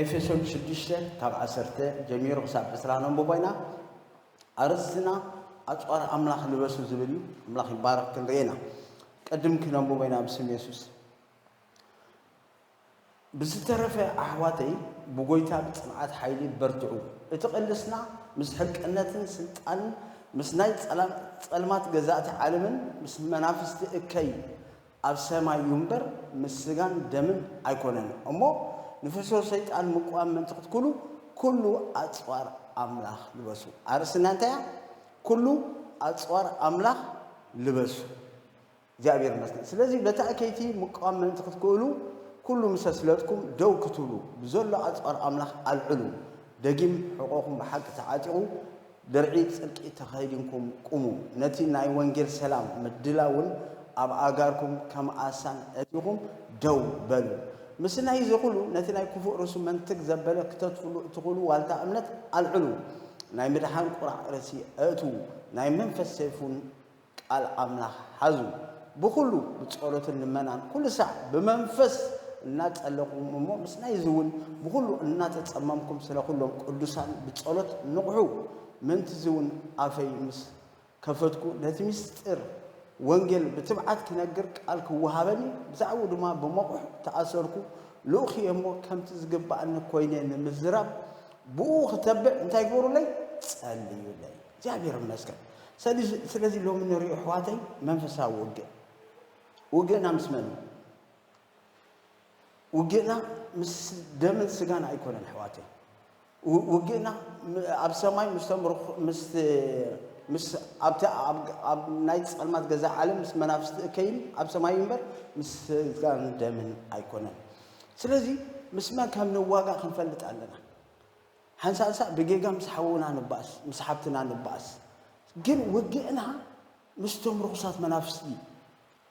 ኤፌሶን ሽዱሽተ ካብ ዓሰርተ ጀሚሩ ክሳብ ዕስራ ነንብቦ ኢና። ኣርእስትና ኣጽዋር ኣምላኽ ልበሱ ዝብል እዩ። ኣምላኽ ይባረክ። ክንርኢ ኢና። ቅድም ክነንብቦ ኢና ብስም የሱስ። ብዝተረፈ ኣሕዋተይ ብጎይታ ብጽንዓት ሓይሊ በርትዑ። እቲ ቅልስና ምስ ሕልቅነትን ስልጣንን ምስ ናይ ጸላም- ጸልማት ገዛእቲ ዓለምን ምስ መናፍስቲ እከይ ኣብ ሰማይ እዩ እምበር ምስ ስጋን ደምን ኣይኮነን። እሞ ንፍሶ ሰይጣን ምቋም ምእንቲ ክትክሉ ኩሉ ኣጽዋር ኣምላኽ ልበሱ። ኣርእስና እንታይ እያ? ኩሉ ኣጽዋር ኣምላኽ ልበሱ። እግዚኣብሔር ይመስገን። ስለዚ በቲ ኣከይቲ ምቋም ምእንቲ ክትክእሉ ኩሉ ምስ ኣስለጥኩም ደው ክትብሉ ብዘሎ ኣጽዋር ኣምላኽ ኣልዕሉ። ደጊም ሕቖኹም ብሓቂ ተዓጢቑ ድርዒ ጽድቂ ተኸዲንኩም ቁሙ። ነቲ ናይ ወንጌል ሰላም ምድላውን ኣብ ኣጋርኩም ከም ኣሳን ኣእቲኹም ደው በሉ። ምስናይ እዚ ኩሉ ነቲ ናይ ክፉእ ርእሱ መንትግ ዘበለ ክተጥፍሉ እትኽእሉ ዋልታ እምነት ኣልዕሉ። ናይ ምድሓን ቁራዕ ርእሲ ኣእትዉ። ናይ መንፈስ ሰይፍ እውን ቃል ኣምላኽ ሓዙ። ብኹሉ ብጸሎትን ልመናን ኩሉ ሳዕ ብመንፈስ እናጸለኹም እሞ ምስናይ እዚ እውን ብኹሉ እናተጸመምኩም ስለ ኩሎም ቅዱሳን ብጸሎት ንቕሑ። ምእንቲ እዚ እውን ኣፈይ ምስ ከፈትኩ ነቲ ምስጢር ወንጌል ብትብዓት ክነግር ቃል ክወሃበኒ ብዛዕባኡ ድማ ብመቑሕ ተኣሰርኩ። ልኡኽ እየ እሞ ከምቲ ዝግባኣኒ ኮይነ ንምዝራብ ብኡ ክተብዕ እንታይ ግበሩለይ? ጸልዩለይ። እግዚኣብሔር ይመስገን። ስለዚ ሎሚ ንሪኦ ኣሕዋተይ መንፈሳዊ ውግእ ውግእና ምስ መን እዩ? ውግእና ምስ ደምን ስጋን ኣይኮነን ኣሕዋተይ። ውግእና ኣብ ሰማይ ምስቶም ምስ ኣብቲ ኣብ ናይ ጸልማት ገዛ ዓለም ምስ መናፍስቲ እከይን ኣብ ሰማይ እምበር ምስ ስጋን ደምን ኣይኮነን። ስለዚ ምስ መን ከም ንዋጋ ክንፈልጥ ኣለና። ሓንሳእሳእ ብጌጋ ምስ ሓውና ንባእስ፣ ምስ ሓብትና ንባእስ። ግን ውግእና ምስቶም ርኹሳት መናፍስቲ፣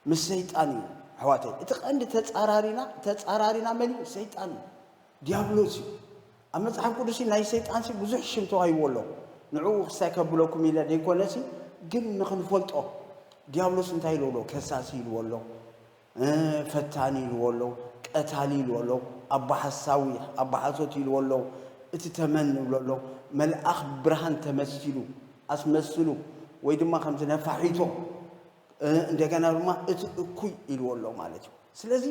ምስ ሰይጣን እዩ ኣሕዋተይ። እቲ ቀንዲ ተጻራሪና ተጻራሪና መን እዩ? ሰይጣን እዩ፣ ዲያብሎስ እዩ። ኣብ መጽሓፍ ቅዱስ ናይ ሰይጣንሲ ብዙሕ ሽም ተዋሂብዎ ኣሎ። ንዕኡ ክስታይ ከብለኩም ኢለ ዘይኮነሲ፣ ግን ንኽንፈልጦ ዲያብሎስ እንታይ ኢልዎ ኣሎ? ከሳሲ ኢልዎ ኣሎ። ፈታኒ ኢልዎ ኣሎ፣ ቀታሊ ኢልዎ ኣሎ፣ ኣቦ ሓሳዊ፣ ኣቦ ሓሶት ኢልዎ ኣሎ፣ እቲ ተመን ንብሎ ኣሎ፣ መልኣኽ ብርሃን ተመሲሉ ኣስመስሉ ወይ ድማ ከምዚ ነፋሒቶ እንደገና ድማ እቲ እኩይ ኢልዎ ኣሎ ማለት እዩ። ስለዚ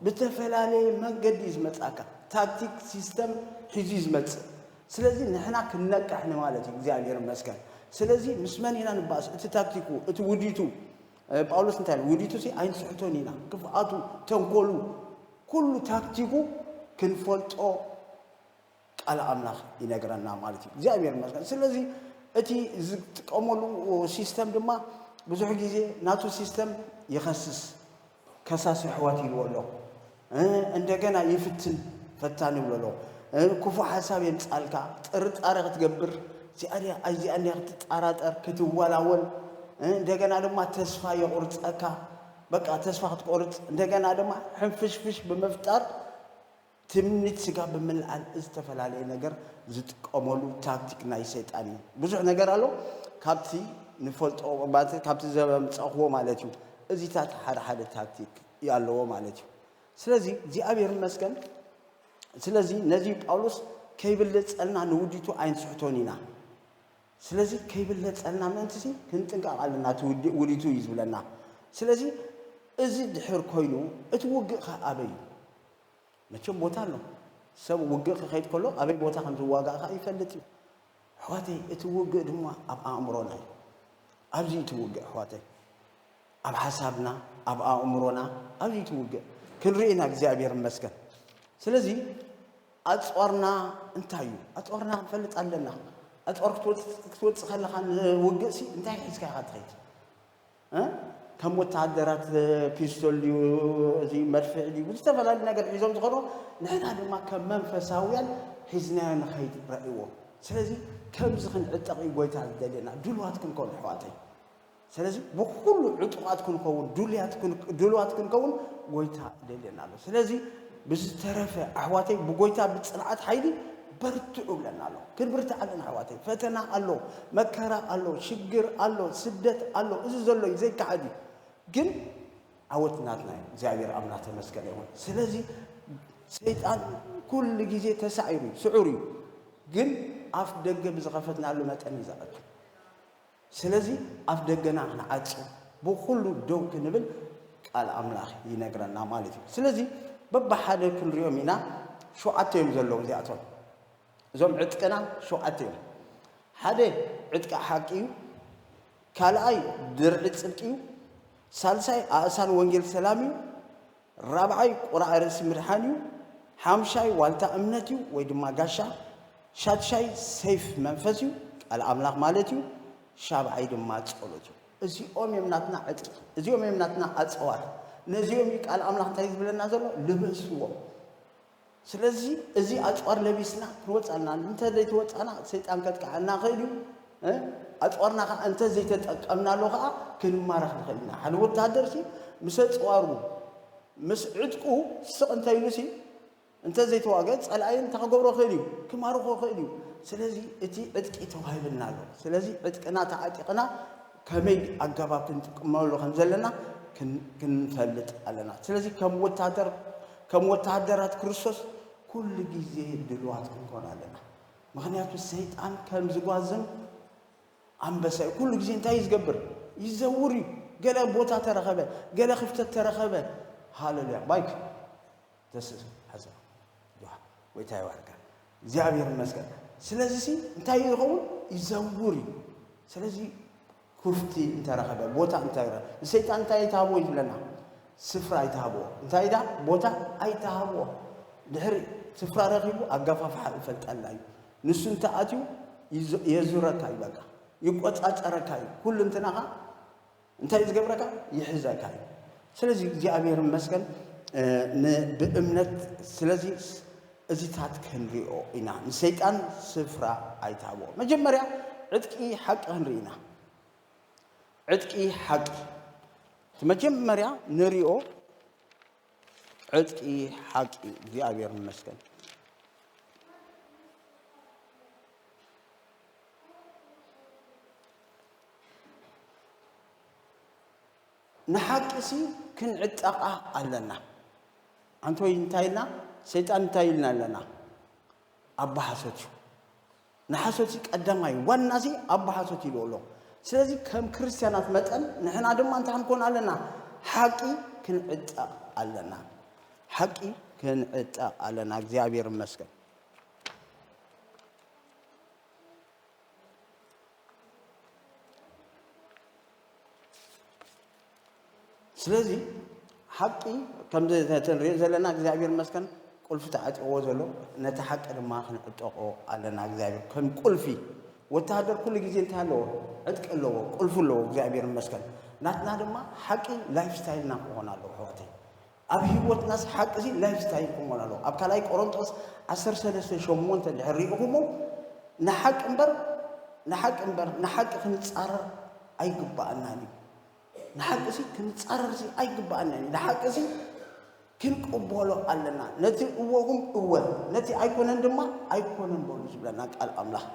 ብተፈላለየ መንገዲ እዩ ዝመፅኣካ። ታክቲክ ሲስተም ሒዙ እዩ ዝመፅእ። ስለዚ ንሕና ክንነቅሕ ንማለት እዩ። እግዚኣብሔር ይመስገን። ስለዚ ምስ መን ኢና ንባእስ? እቲ ታክቲኩ እቲ ውዲቱ ጳውሎስ እንታይ ውዲቱ ሲ ኣይንስሕቶን ኢና። ክፍኣቱ፣ ተንኮሉ፣ ኩሉ ታክቲኩ ክንፈልጦ ቃል ኣምላኽ ይነግረና ማለት እዩ። እግዚኣብሔር ይመስገን። ስለዚ እቲ ዝጥቀመሉ ሲስተም ድማ ብዙሕ ግዜ ናቱ ሲስተም ይኸስስ። ከሳሲ ኣሕዋት ይብሎ ኣሎ። እንደገና ይፍትን ፈታን ይብሎ ኣሎ። ክፉእ ሓሳብ የምጻልካ፣ ጥርጣረ ክትገብር፣ እዚኣ ድያ ኣይዚኣ እንድያ ክትጠራጠር፣ ክትወላወል፣ እንደገና ድማ ተስፋ የቑርጸካ። በቃ ተስፋ ክትቆርጽ፣ እንደገና ድማ ሕንፍሽፍሽ ብምፍጣር ትምኒት ስጋ ብምልዓል ዝተፈላለየ ነገር ዝጥቀመሉ ታክቲክ ናይ ሰይጣን እዩ። ብዙሕ ነገር ኣሎ ካብቲ ንፈልጦ ማለት ካብቲ ዘምፀእክዎ ማለት እዩ። እዚታት ሓደ ሓደ ታክቲክ ኣለዎ ማለት እዩ። ስለዚ እግዚኣብሔር ይመስገን። ስለዚ ነዚ ጳውሎስ ከይብለፀልና ንውዲቱ ኣይንስሕቶን ኢና። ስለዚ ከይብለፀልና ምእንትሲ ክንጥንቀቕ ኣለና። እቲ ውዲ- ውዲቱ እዩ ዝብለና። ስለዚ እዚ ድሕር ኮይኑ እቲ ውግእ ከ ኣበይ እዩ? መቸም ቦታ ኣሎ። ሰብ ውግእ ክኸይድ ከሎ ኣበይ ቦታ ከም ዝዋጋእ ከዓ ይፈልጥ እዩ። ኣሕዋተይ እቲ ውግእ ድማ ኣብ ኣእምሮና እዩ። ኣብዚ እቲ ውግእ ኣሕዋተይ ኣብ ሓሳብና ኣብ ኣእምሮና ኣብዚ እቲ ውግእ ክንርኢ ኢና። እግዚኣብሔር ይመስገን። ስለዚ ኣፅዋርና እንታይ እዩ? ኣፅዋርና ክንፈልጥ ኣለና። ኣፅዋር ክትወፅእ ክትወፅእ ከለኻ ንውግእ ሲ እንታይ ሒዝካ ኢኻ ትኸይድ? እ? ከም ወተሃደራት ፒስቶል ድዩ እዚ መድፍዕ ድዩ ዝተፈላለዩ ነገር ሒዞም ዝኾኑ ንሕና ድማ ከም መንፈሳውያን ሒዝናዮ ንኸይድ ረእይዎ። ስለዚ ከምዚ ክንዕጠቕ እዩ ጎይታ ዝደልየና። ድልዋት ክንከውን ኣሕዋተይ። ስለዚ ብኩሉ ዕጡቓት ክንከውን ድሉያት ክን- ድልዋት ክንከውን ጎይታ ይደልየና ኣሎ። ስለዚ ብዝተረፈ ኣሕዋተይ ብጎይታ ብፅንዓት ሓይሊ በርትዑ ብለና ኣሎ። ክንብርትዕ ኣለና ኣሕዋተይ። ፈተና ኣሎ፣ መከራ ኣሎ፣ ሽግር ኣሎ፣ ስደት ኣሎ። እዚ ዘሎ እዩ ዘይከሓድ እዩ። ግን ዓወት ናትና እዩ። እግዚኣብሔር ኣምላኽ ተመስገን ይኹን። ስለዚ ሰይጣን ኩሉ ግዜ ተሳዒሩ እዩ፣ ስዑር እዩ። ግን ኣፍ ደገ ብዝኸፈትናሉ መጠን እዩ ዝኣቱ። ስለዚ ኣፍ ደገና ክንዓጽው፣ ብኹሉ ደው ክንብል ቃል ኣምላኽ ይነግረና ማለት እዩ። ስለዚ በብሓደ ክንሪኦም ኢና። ሸውዓተ እዮም ዘለዉ እዚኣቶም። እዞም ዕጥቅና ሸውዓተ እዮም። ሓደ ዕጥቂ ሓቂ እዩ። ካልኣይ ድርዒ ጽድቂ እዩ። ሳልሳይ ኣእሳን ወንጌል ሰላም እዩ። ራብዓይ ቁራዕ ርእሲ ምድሓን እዩ። ሓምሻይ ዋልታ እምነት እዩ ወይ ድማ ጋሻ። ሻድሻይ ሰይፍ መንፈስ እዩ፣ ቃል ኣምላኽ ማለት እዩ። ሻብዓይ ድማ ጸሎት እዩ። እዚኦም እዮም ናትና ዕጥቂ፣ እዚኦም እዮም ናትና ኣጽዋር። ነዚኦም እዩ ቃል ኣምላኽ እንታይ ዝብለና ዘሎ? ልበስዎም። ስለዚ እዚ ኣጽዋር ለቢስና ክንወጽእ ኣለና። እንተ ዘይተወጻእና ሰይጣን ከጥቅዓና ይኽእል እዩ። እ? ኣጽዋርና ከኣ እንተ ዘይተጠቀምናሉ ከኣ ክንማረኽ ንኽእል ኢና። ሓደ ወታደር ሲ ምስ ኣጽዋሩ፣ ምስ ዕጥቁ ስቕ እንተ ኢሉ ሲ፣ እንተ ዘይተዋግአ ጸላኢ እንታይ ክገብሮ ይኽእል እዩ? ክማርኾ ይኽእል እዩ። ስለዚ እቲ ዕጥቂ ተዋሂብና ኣሎ። ስለዚ ዕጥቅና ተዓጢቕና ከመይ ኣገባብ ክንጥቀመሉ ከም ዘለና ክን-፣ ክንፈልጥ ኣለና። ስለዚ ከም ወታደር፣ ከም ወታደራት ክርስቶስ ኩሉ ግዜ ድልዋት ክንኮን ኣለና። ምኽንያቱ ሰይጣን ከም ዝጓዝም ኣንበሳ እዩ። ኩሉ ግዜ እንታይ እዩ ዝገብር? ይዘውር እዩ። ገለ ቦታ ተረኸበ፣ ገለ ክፍተት ተረኸበ። ሃሌሉያ። ማይክ ተስ-፣ ሓዛ። ዋ፣ ጎይታ ይባርካ። እግዚኣብሔር ይመስገን። ስለዚ ሲ እንታይ እዩ ዝኸውን? ይዘውር እዩ። ስለዚ ክፍቲ እንተረኸበ፣ ቦታ እንተረኸበ፣ ንሰይጣን እንታይ ኣይትሃብዎ እዩ ዝብለና? ስፍራ ኣይትሃብዎ። እንታይ ኢዳ? ቦታ ኣይትሃብዎ። ድሕሪ ስፍራ ረኺቡ ኣጋፋፍሓ ይፈልጠልና እዩ። ንሱ እንተኣትዩ ይዙ-፣ የዙረካ እዩ፣ በቃ ይቆጻጸረካ እዩ። ኩሉ እንትናኻ እንታይ እዩ ዝገብረካ? ይሕዘካ እዩ። ስለዚ እግዚኣብሔር ይመስገን፣ እ፣ ን-፣ ብእምነት፣ ስለዚ እዚታት ክንሪኦ ኢና። ንሰይጣን ስፍራ ኣይትሃብዎ። መጀመርያ ዕጥቂ ሓቂ ክንርኢ ኢና። ዕጥቂ ሓቂ። እቲ መጀመርያ ንሪኦ ዕጥቂ ሓቂ እዩ። እግዚኣብሔር ይመስገን። ንሓቂ ሲ ክንዕጠቓ ኣለና። ኣንቶይ እንታይ ኢልና? ሰይጣን እንታይ ኢልና ኣለና? ኣቦ ሓሶት እዩ። ንሓሶት ሲ ቀዳማይ ዋና ሲ ኣቦ ሓሶት ኢሉ ኣሎ። ስለዚ ከም ክርስትያናት መጠን ንሕና ድማ እንታይ ክንኮን ኣለና? ሓቂ ክንዕጠቕ ኣለና። ሓቂ ክንዕጠቕ ኣለና። እግዚኣብሔር ይመስገን። ስለዚ ሓቂ ከምዚ ነቲ ንሪኦ ዘለና እግዚኣብሔር ይመስገን ቁልፊ ተዓጢቕዎ ዘሎ ነቲ ሓቂ ድማ ክንዕጠቖ ኣለና። እግዚኣብሔር ከም ቁልፊ ወተሃደር ኩሉ ግዜ እንታይ ኣለዎ? ዕጥቂ ኣለዎ፣ ቁልፊ ኣለዎ። እግዚኣብሔር ይመስገን። ናትና ድማ ሓቂ ላይፍ ስታይልና ክኾን ኣለዎ ኣሕዋተይ። ኣብ ህይወትናስ ሓቂ እዚ ላይፍ ስታይል ክኾን ኣለዎ። ኣብ ካልኣይ ቆሮንጦስ ዓሰርተ ሰለስተ ሸሞንተ እንድሕር ርኢኹሞ ንሓቂ እምበር፣ ንሓቂ እምበር፣ ንሓቂ ክንጻረር ኣይግባኣናን እዩ። ንሓቂ ሲ ክንጻረር ሲ ኣይግባኣናን እዩ። ንሓቂ ሲ ክንቅበሎ ኣለና። ነቲ እወኹም እወ፣ ነቲ ኣይኮነን ድማ ኣይኮነን በሉ ዝብለና ቃል ኣምላኽ።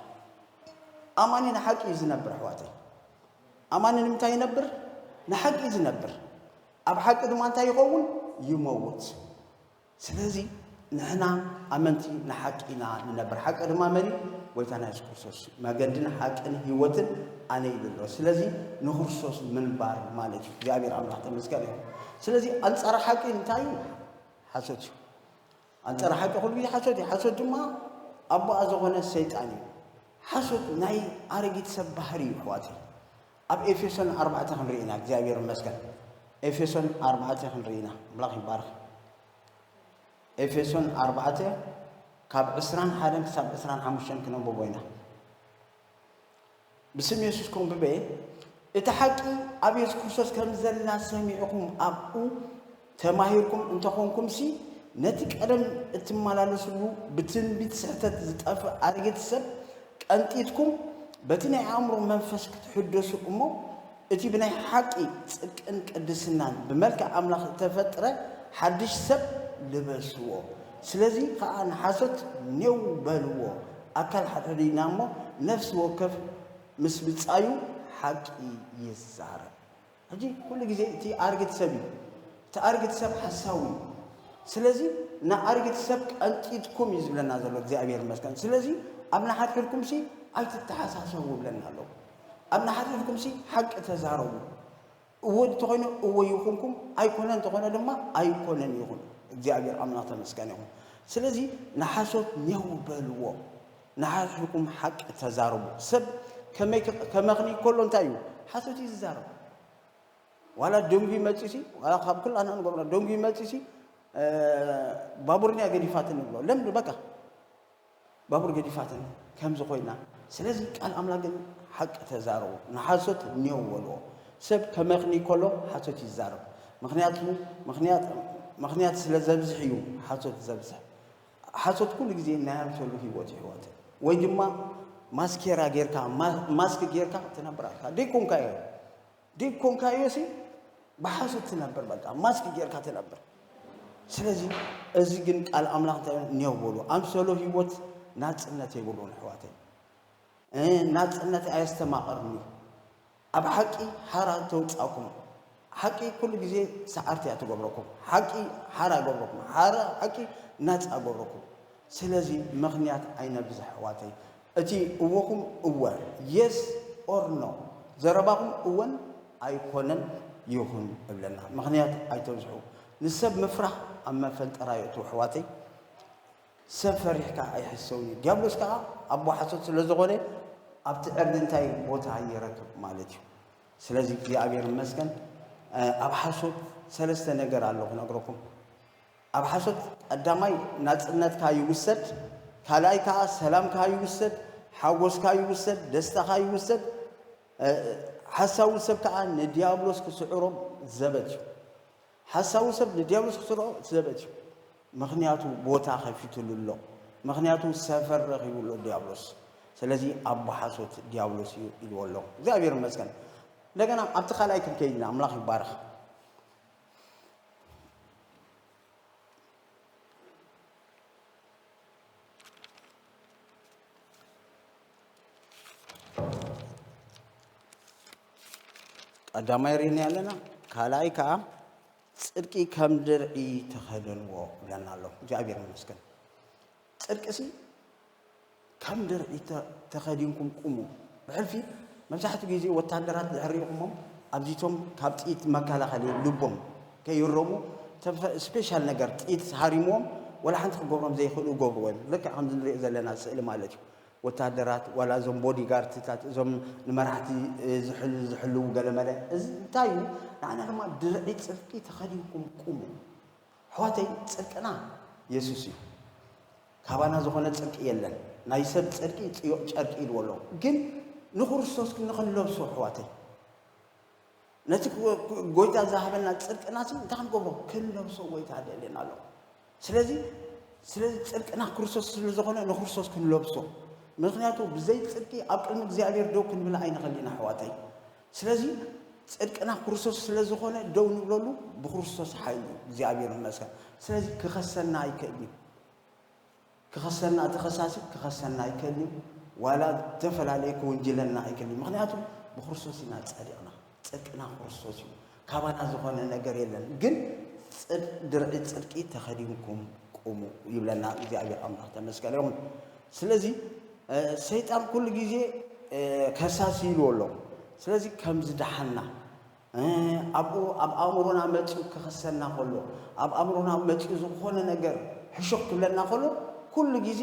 ኣማኒ ንሓቂ እዩ ዝነብር ኣሕዋተይ። ኣማኒ ንምንታይ ይነብር? ንሓቂ እዩ ዝነብር። ኣብ ሓቂ ድማ እንታይ ይኸውን? ይመውት። ስለዚ ንሕና ኣመንቲ ንሓቂ ኢና ንነብር። ሓቂ ድማ መን እዩ? ጎይታና የሱስ ክርስቶስ እዩ። መገድን ሓቅን ህይወትን ኣነ ኢሉ ኣሎ። ስለዚ ንክርስቶስ ምንባር ማለት እዩ። እግዚኣብሔር ኣምላኽ ተመስገን እዩ። ስለዚ ኣንጻር ሓቂ እንታይ እዩ? ሓሶት እዩ። ኣንጻር ሓቂ ኩሉ ግዜ ሓሶት እዩ። ሓሶት ድማ ኣቦኣ ዝኾነ ሰይጣን እዩ። ሓሶት ናይ ኣረጊት ሰብ ባህሪ እዩ ኣሕዋተይ። ኣብ ኤፌሶን ኣርባዕተ ክንርኢ ኢና። እግዚኣብሔር ይመስገን። ኤፌሶን ኣርባዕተ ክንርኢ ኢና። ኣምላኽ ይባርኽ። ኤፌሶን ኣርባዕተ ካብ ዕስራን ሓደን ክሳብ ዕስራን ሓሙሽተን ክነንብቦ ኢና። ብስም የሱስ ከንብበ እየ። እቲ ሓቂ ኣብ የሱስ ክርስቶስ ከም ዘላ ሰሚዕኹም ኣብኡ ተማሂርኩም እንተኾንኩምሲ፣ ነቲ ቀደም እትመላለስሉ ብትንቢት ስሕተት ዝጠፍእ ኣረጊት ሰብ ቀንጢትኩም፣ በቲ ናይ ኣእምሮ መንፈስ ክትሕደሱ እሞ፣ እቲ ብናይ ሓቂ ጽድቅን ቅድስናን ብመልክዕ ኣምላኽ እተፈጥረ ሓድሽ ሰብ ልበስዎ። ስለዚ ኸኣ ንሓሶት ኔው በልዎ። ኣካል ሓደዲና እሞ፣ ነፍሲ ወከፍ ምስ ብጻዩ ሓቂ ይዛረብ። ሕጂ ኩሉ ግዜ እቲ ኣርግት ሰብ እዩ። እቲ ኣርግት ሰብ ሓሳዊ እዩ። ስለዚ ንኣረጊት ሰብ ቀንጢጥኩም እዩ ዝብለና ዘሎ እግዚኣብሔር ይመስገን። ስለዚ ኣብ ንሓድሕድኩም ሲ ኣይትተሓሳሰቡ ይብለና ኣሎ። ኣብ ንሓድሕድኩም ሲ ሓቂ ተዛረቡ። እወ እንተኾይኑ እወ ይኹንኩም፣ ኣይኮነ እንተኾነ ድማ ኣይኮነን ይኹን። እግዚኣብሔር ኣምላኽ ተመስገን ይኹን። ስለዚ ንሓሶት ኔው በልዎ፣ ንሓድሕድኩም ሓቂ ተዛረቡ። ሰብ ከመይ ከ- ከመኽኒ ከሎ እንታይ እዩ ሓሶት እዩ ዝዛረብ። ዋላ ደንጉ ይመጽእ ሲ ዋላ ካብ ኩላና ንገብሮ ደንጉ ይመጽእ ሲ ባቡርንያ ገዲፋትን ንብሎ ለምድ በቃ ባቡር ገዲፋትን ከምዚ ኮይና። ስለዚ ቃል ኣምላኽ ግን ሓቂ ተዛረቡ፣ ንሓሶት ኔው በልዎ። ሰብ ከመኽኒ ከሎ ሓሶት ይዛረብ። ምክንያቱ ምክንያት ምክንያት ስለ ዘብዝሕ እዩ ሓሶት ዘብዝሕ። ሓሶት ኩሉ ግዜ ናይ ኣምሰሉ ህይወት ይሕወት ወይ ድማ ማስኬራ ጌርካ ማ- ማስክ ጌርካ ትነብር ኣለካ ደይኮንካ እዮ ደይኮንካ እዮ ሲ ብሓሶት ትነብር በቃ ማስክ ጌርካ ትነብር። ስለዚ እዚ ግን ቃል ኣምላኽ እንታይ ኔው በሉ ኣምሰሎ ህይወት ናጽነት የብሉን ኣሕዋተይ። ናጽነት ኣየስተማቐርኒ። ኣብ ሓቂ ሓራ ተውጻኩም። ሓቂ ኩሉ ግዜ ሰዓርቲ እያ ትገብረኩም። ሓቂ ሓራ ገብረኩም። ሓራ ሓቂ ናጻ ገብረኩም። ስለዚ ምኽንያት ኣይነብዝሕ ኣሕዋተይ። እቲ እወኹም እወ፣ yes or no፣ ዘረባኹም እወን ኣይኮነን ይኹን እብለና። ምኽንያት ኣይተብዝሑ። ንሰብ ምፍራህ ኣብ መፈንጠራ የእትዉ ኣሕዋተይ። ሰብ ፈሪሕካ ኣይሕሰውን እዩ። ዲያብሎስ ከዓ ኣቦ ሓሶት ስለ ዝኾነ ኣብቲ ዕርዲ እንታይ ቦታ ይረክብ ማለት እዩ። ስለዚ እግዚኣብሔር ይመስገን። ኣብ ሓሶት ሰለስተ ነገር ኣሎ ክነግረኩም። ኣብ ሓሶት ቀዳማይ ናጽነትካ ይውሰድ፣ ካልኣይ ከዓ ሰላምካ ይውሰድ፣ ሓጎስካ ይውሰድ፣ ደስታኻ ይውሰድ። ሓሳዊ ሰብ ከዓ ንዲያብሎስ ክስዕሮም ዘበት እዩ። ሓሳዊ ሰብ ንዲያብሎስ ክስዕሮ ዘበት እዩ። ምኽንያቱ ቦታ ከፊትሉ ኣሎ። ምኽንያቱ ሰፈር ረኺቡ ኣሎ ዲያብሎስ። ስለዚ ኣቦ ሓሶት ዲያብሎስ እዩ ኢልዎ ኣሎ። እግዚኣብሔር ይመስገን። እንደገና ኣብቲ ካልኣይ ክንከይድ ኢና። ኣምላኽ ይባረኽ። ቀዳማይ ርኢና ኣለና። ካልኣይ ከዓ ጽድቂ ከም ድርዒ ተኸደንዎ ይብለና ኣሎ። እግዚኣብሔር ይመስገን። ጽድቂ ሲ ከም ድርዒ ተ- ተኸዲንኩም ቁሙ። ብሕልፊ መብዛሕትኡ ግዜ ወታደራት ድሕሪ ኢኹሞም ኣብዚቶም ካብ ጥይት መከላኸሊ ልቦም ከይረሙ ተፈ- ስፔሻል ነገር ጥይት ሃሪምዎም ወላ ሓንቲ ክገብሮም ዘይኽእሉ ይገብርዎ እዮም። ልክዕ ከምዚ ንሪኦ ዘለና ስእሊ ማለት እዩ። ወታደራት ዋላ እዞም ቦዲጋርድታት እዞም ንመራሕቲ ዝሕል- ዝሕልዉ ገለመለ እዚ እንታይ እዩ? ንዓና ድማ ድርዒ ጽድቂ ተኸዲንኩም ቁሙ። ኣሕዋተይ ጽድቅና የሱስ እዩ። ካባና ዝኾነ ጽድቂ የለን። ናይ ሰብ ጽድቂ ጽዮቕ ጨርቂ ኢልዎ ኣሎ። ግን ንክርስቶስ ንኽንለብሶ ኣሕዋተይ ነቲ ጎይታ ዝሃበና ጽድቅና ሲ እንታይ ክንገብሮ ክንለብሶ ጎይታ ደልየና ኣሎ። ስለዚ ስለዚ ጽድቅና ክርስቶስ ስለ ዝኾነ ንክርስቶስ ክንለብሶ። ምክንያቱ ብዘይ ጽድቂ ኣብ ቅድሚ እግዚኣብሔር ደው ክንብል ኣይንኽእል ኢና ኣሕዋተይ። ስለዚ ጽድቅና ክርስቶስ ስለ ዝኾነ ደው ንብለሉ ብክርስቶስ ሓይሊ እዩ። እግዚኣብሔር ይመስገን። ስለዚ ክኸሰና ኣይክእልን እዩ። ክኸሰና እቲ ኸሳሲ ክኸሰና ኣይክእልን እዩ። ዋላ ዝተፈላለየ ክውንጅለና ኣይክእልን እዩ። ምክንያቱ ብክርስቶስ ኢና ጸዲቕና። ጽድቅና ክርስቶስ እዩ። ካባና ዝኾነ ነገር የለን። ግን ጽድ- ድርዒ ጽድቂ ተኸዲንኩም ቁሙ ይብለና እግዚኣብሔር ኣምላኽ ተመስገን ይኹን። ስለዚ ሰይጣን ኩሉ ግዜ ከሳሲ ኢሉ ኣሎ። ስለዚ ከም ዝደሓና ኣብኡ ኣብ ኣእምሮና መፂኡ ክኸሰና ከሎ ኣብ ኣእምሮና መፂኡ ዝኾነ ነገር ሕሹኽ ክብለና ከሎ ኩሉ ግዜ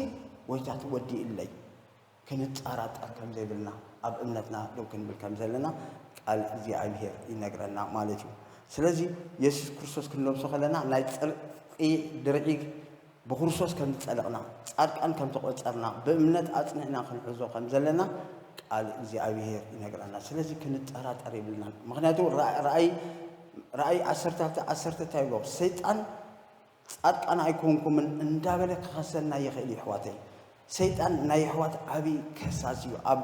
ጎይታ ትወዲእለይ ክንጠራጠር ከም ዘይብልና ኣብ እምነትና ደው ክንብል ከም ዘለና ቃል እግዚኣብሔር ይነግረና ማለት እዩ። ስለዚ የሱስ ክርስቶስ ክንለብሶ ከለና ናይ ፅርቂ ድርዒ ብክርስቶስ ከም ዝጸደቕና፣ ጻድቃን ከም ተቖጸርና፣ ብእምነት ኣጽኒዕና ክንሕዞ ከም ዘለና ቃል እግዚኣብሄር ይነግረና። ስለዚ ክንጠራጠር የብልናን። ምኽንያቱ ራ- ራእይ ራእይ ዓሰርተ ዓሰርተ እንታይ ይብሎ? ሰይጣን ጻድቃን ኣይኮንኩምን እንዳበለ ክኸሰና ይኽእል እዩ ኣሕዋተይ። ሰይጣን ናይ ኣሕዋት ዓቢ ከሳሲ እዩ። ኣብ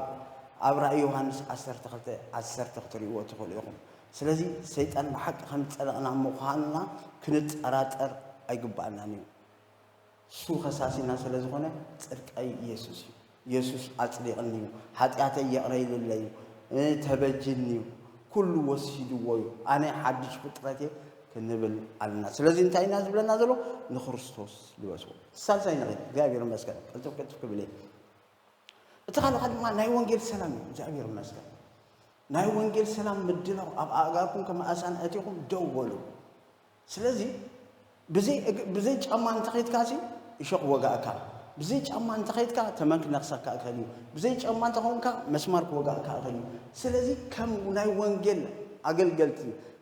ኣብ ራእይ ዮሃንስ ዓሰርተ ክልተ ዓሰርተ ክትርእይዎ ትኽእሉ ኢኹም። ስለዚ ሰይጣን ብሓቂ ከም ዝጸደቕና ምዃንና ክንጠራጠር ኣይግባኣናን እዩ። እሱ ከሳሲና ስለ ዝኾነ ጽድቀይ ኢየሱስ እዩ። ኢየሱስ ኣጽዲቕኒ እዩ፣ ሓጢኣተይ ይቕረ ኢሉለይ እዩ፣ እ፣ ተበጅኒ እዩ፣ ኩሉ ወሲድዎ እዩ። ኣነ ሓድሽ ፍጥረት እየ፣ ክንብል ኣለና። ስለዚ እንታይ ኢና ዝብለና ዘሎ? ንክርስቶስ ልበስዎ። ሳልሳይ ንኺድ። እግዚኣብሔር ይመስገን። ቅልጥፍ ቅልጥፍ ክብል እየ። እቲ ካልእ ድማ ናይ ወንጌል ሰላም እዩ። እግዚኣብሔር ይመስገን። ናይ ወንጌል ሰላም ምድላው፣ ኣብ ኣእጋርኩም ከም ኣእሳን ኣእቲኹም ደው በሉ። ስለዚ ብዘይ እግ-፣ ብዘይ ጫማ እንተኸይድካሲ እሾኽ ወጋእካ። ብዘይ ጫማ እንተኸይድካ ተመን ክነኽሰካ እኽእል እዩ። ብዘይ ጫማ እንተኾንካ መስማር ክወጋእካ እኽእል እዩ። ስለዚ ከም ናይ ወንጌል ኣገልገልቲ፣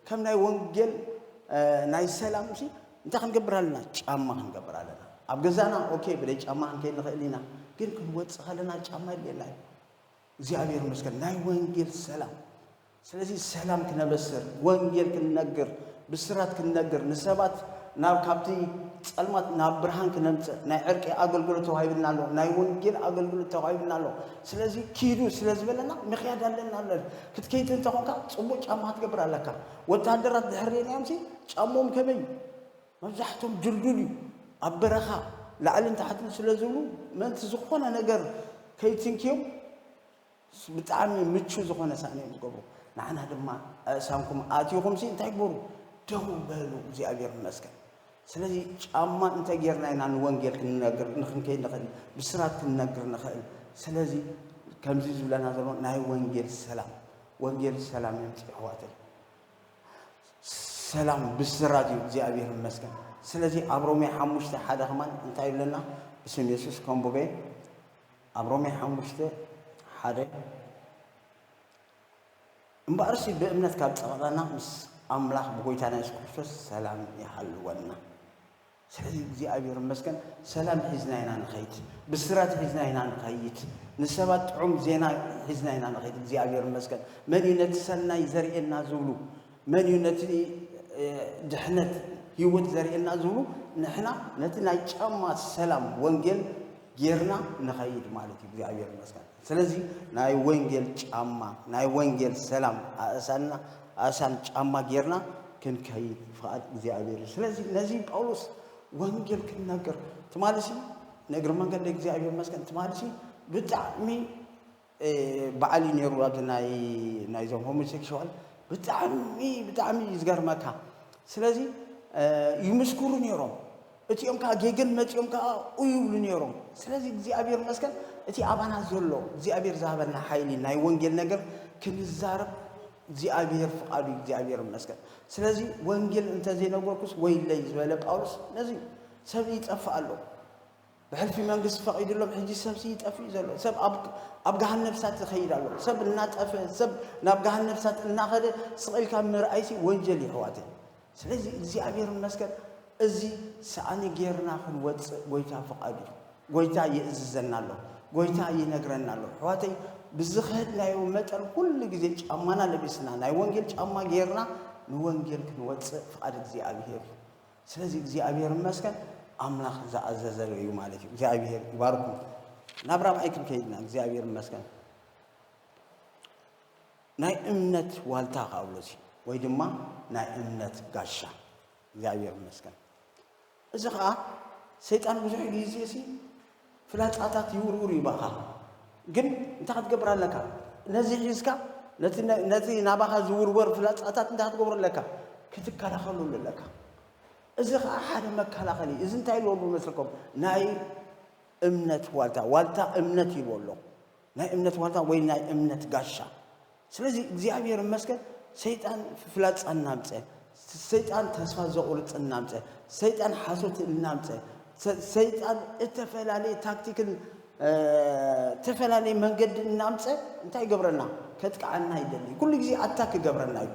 ከም ናይ ወንጌል፣ እ፣ ናይ ሰላምሲ እንታይ ክንገብር ኣለና? ጫማ ክንገብር ኣለና። ኣብ ገዛና ኦኬ፣ ብዘይ ጫማ ክንከይድ ንኽእል ኢና። ግን ክንወጽእ ከለና ጫማ የድልየና እዩ። እግዚኣብሔር ይመስገን። ናይ ወንጌል ሰላም። ስለዚ ሰላም ክነበስር፣ ወንጌል ክንነግር፣ ብስራት ክንነግር፣ ንሰባት ናብ፣ ካብቲ ጸልማት ናብ ብርሃን ክነምጽእ ናይ ዕርቂ ኣገልግሎት ተዋሂብና ኣሎ። ናይ ወንጌል ኣገልግሎት ተዋሂብና ኣሎ። ስለዚ ኪዱ ስለ ዝበለና ምኽያድ ኣለና ኣሎ። ክትከይድ እንተኾንካ ጽቡቕ ጫማ ክትገብር ኣለካ። ወተሃደራት ድሕር ርኢናዮምሲ ጫምኦም ከመይ እዩ? መብዛሕትኦም ድልዱል እዩ። ኣብ በረኻ ላዕልን ታሕትን ስለ ዝብሉ ምእንቲ ዝኾነ ነገር ከይትንክዮም ብጣዕሚ ምቹ ዝኾነ ሳእኒ እዮም ዝገብሩ። ንዓና ድማ ኣእሳንኩም ኣእቲኹምሲ እንታይ ግበሩ? ደው በሉ። እግዚኣብሔር ይመስገን። ስለዚ ጫማ እንተ ጌርና ኢና ንወንጌል ክንነግር፣ ንኽንከይድ ንኽእል፣ ብስራት ክንነግር ንኽእል። ስለዚ ከምዚ ዝብለና ዘሎ ናይ ወንጌል ሰላም፣ ወንጌል ሰላም የምጽእ ኣሕዋተይ። ሰላም ብስራት እዩ። እግዚኣብሔር ይመስገን። ስለዚ ኣብ ሮሜ ሓሙሽተ ሓደ ከማን እንታይ ይብለና? ብስም የሱስ ከንብበ። ኣብ ሮሜ ሓሙሽተ ሓደ፣ እምበኣርሲ ብእምነት ካብ ጸቐጠና ምስ ኣምላኽ ብጎይታና የሱስ ክርስቶስ ሰላም ይሃልወና። ስለዚ እግዚኣብሔር ይመስገን፣ ሰላም ሒዝና ኢና ንኸይድ፣ ብስራት ሒዝና ኢና ንኸይድ፣ ንሰባት ጥዑም ዜና ሒዝና ኢና ንኸይድ። እግዚኣብሔር ይመስገን። መን እዩ ነቲ ሰናይ ዘርእየና ዝብሉ? መን እዩ ነቲ፣ እ፣ ድሕነት ህይወት ዘርእየና ዝብሉ? ንሕና ነቲ ናይ ጫማ ሰላም ወንጌል ጌርና ንኸይድ ማለት እዩ። እግዚኣብሔር ይመስገን። ስለዚ ናይ ወንጌል ጫማ፣ ናይ ወንጌል ሰላም ኣእሳንና፣ ኣእሳን ጫማ ጌርና ክንከይድ ፍቓድ እግዚኣብሔር እዩ። ስለዚ ነዚ ጳውሎስ ወንጌል ክንነግር ትማልሲ ንእግሪ መንገዲ እግዚኣብሔር ይመስገን ትማልሲ ብጣዕሚ፣ እ፣ በዓል እዩ ነይሩ። ኣብዚ ናይ፣ ናይዞም ሆሞሴክሽዋል ብጣዕሚ፣ ብጣዕሚ እዩ ዝገርመካ። ስለዚ፣ እ፣ ይምስክሩ ነይሮም። እቲኦም ከዓ ጌገን መፂኦም ከዓ ኡ ይብሉ ነይሮም። ስለዚ እግዚኣብሔር ይመስገን እቲ ኣባና ዘሎ እግዚኣብሔር ዝሃበና ሓይሊ ናይ ወንጌል ነገር ክንዛረብ እግዚኣብሔር ፍቓዱ እዩ። እግዚኣብሔር ይመስገን። ስለዚ ወንጌል እንተዘይነገርኩስ ወይለይ ዝበለ ጳውሎስ ነዚ እዩ። ሰብ ይጠፍእ ኣሎ። ብሕልፊ መንግስቲ ፈቒድሎም ሕጂ ሰብሲ ይጠፍእ እዩ ዘሎ። ሰብ ኣብ፣ ኣብ ገሃነብ እሳት ይኸይድ ኣሎ። ሰብ እናጠፈ፣ ሰብ ናብ ገሃነብ እሳት እናኸደ ስቕ ኢልካ ምርኣይሲ ወንጀል እዩ ኣሕዋተይ። ስለዚ እግዚኣብሔር ይመስገን እዚ ሰኣኒ ጌርና ክንወፅእ ጎይታ ፍቓዱ እዩ። ጎይታ ይእዝዘና ኣሎ። ጎይታ ይነግረና ኣሎ። ኣሕዋተይ ብዝኸድናዮ መጠን ኩሉ ግዜ ጫማና ለቢስና ናይ ወንጌል ጫማ ጌርና ንወንጌል ክንወፅእ ፍቓድ እግዚኣብሔር እዩ። ስለዚ እግዚኣብሔር ይመስገን ኣምላኽ ዝኣዘዘ እዩ ማለት እዩ። እግዚኣብሔር ይባርኩም። ናብ ራብዓይ ክንከይድና እግዚኣብሔር ይመስገን። ናይ እምነት ዋልታ ክኣብሎሲ ወይ ድማ ናይ እምነት ጋሻ እግዚኣብሔር ይመስገን። እዚ ኸዓ ሰይጣን ብዙሕ ግዜ ሲ ፍላጻታት ይውርውር እዩ ባኻ። ግን እንታይ ክትገብር ኣለካ? ነዚ ሒዝካ ነቲ ነ-፣ ነቲ ናባኻ ዝውርወር ፍላጻታት እንታይ ክትገብሩ ኣለካ? ክትከላኸሉ ኣለካ። እዚ ኸዓ ሓደ መከላኸሊ። እዚ እንታይ ኢልዎ መስልኩም? ናይ እምነት ዋልታ፣ ዋልታ እምነት ኢልዎ ኣሎ። ናይ እምነት ዋልታ ወይ ናይ እምነት ጋሻ። ስለዚ እግዚኣብሔር ይመስገን ሰይጣን ፍላጻ እናምፀ፣ ሰይጣን ተስፋ ዘቑርፅ እናምፀ፣ ሰይጣን ሓሶት እናምፀ፣ ሰ-፣ ሰይጣን እተፈላለየ ታክቲክን፣ እ፣ እተፈላለየ መንገዲ እናምፀ እንታይ ይገብረና? ከጥቅዓና ይደሊ። ኩሉ ግዜ ኣታክ ይገብረና እዩ።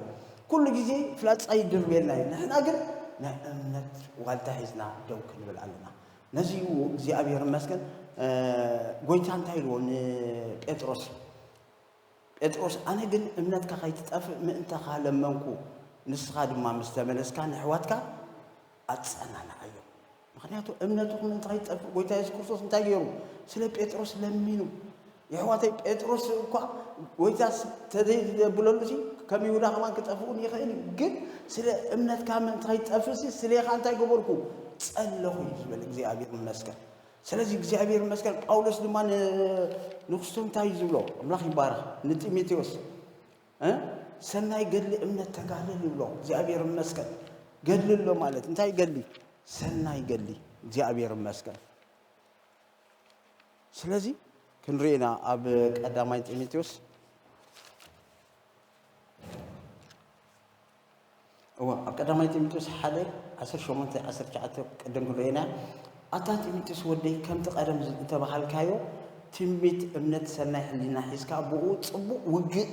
ኩሉ ግዜ ፍላጻ ይድርብየልና እዩ። ንሕና ግን ናይ እምነት ዋልታ ሒዝና ደው ክንብል ኣለና። ነዚ እዩ እግዚኣብሔር ይመስገን፣ እ፣ ጎይታ እንታይ ኢልዎ ንጴጥሮስ? ጴጥሮስ፣ ኣነ ግን እምነትካ ከይትጠፍእ ምእንታኻ ለመንኩ፣ ንስኻ ድማ ምስ ተመለስካ ንኣሕዋትካ ኣጸናንዓዮም። ምኽንያቱ እምነትኹም ምእንቲ ከይትጠፍእ ጎይታ የሱስ ክርስቶስ እንታይ ገይሩ? ስለ ጴጥሮስ ለሚኑ። የሕዋተይ፣ ጴጥሮስ እኳ ጎይታ ስ-፣ ተዘይዘብለሉሲ ከም ይሁዳ ከማን ክጠፍኡን ይኽእል እዩ። ግን ስለ እምነትካ ምእንቲ ከይትጠፍእሲ ስሌኻ እንታይ ገበርኩ? ጸለኹ እዩ ዝበል እግዚኣብሔር ይመስገን። ስለዚ እግዚኣብሔር ይመስገን። ጳውሎስ ድማ ን-፣ ንክስቶም እንታይ እዩ ዝብሎ? ኣምላኽ ይባረኽ። ንጢሞቴዎስ፣ እ? ሰናይ ገድሊ እምነት ተጋደል ይብሎ። እግዚኣብሔር ይመስገን። ገድሊ ኣሎ ማለት እንታይ ገድሊ? ሰናይ ገድሊ። እግዚኣብሔር ይመስገን። ስለዚ ክንሪእና ኣብ ቀዳማይ ጢሞቴዎስ እዋ ኣብ ቀዳማይ ጢሞቴዎስ ሓደ ዓሰርተ ሸሞንተ ዓሰርተ ትሽዓተ ቅድም ክንሪእና ኣታ ጢሞቴዎስ ወደይ ከምቲ ቀደም ዝተባሃልካዮ ትንቢት እምነት ሰናይ ሕሊና ሒዝካ ብኡ ጽቡቕ ውግእ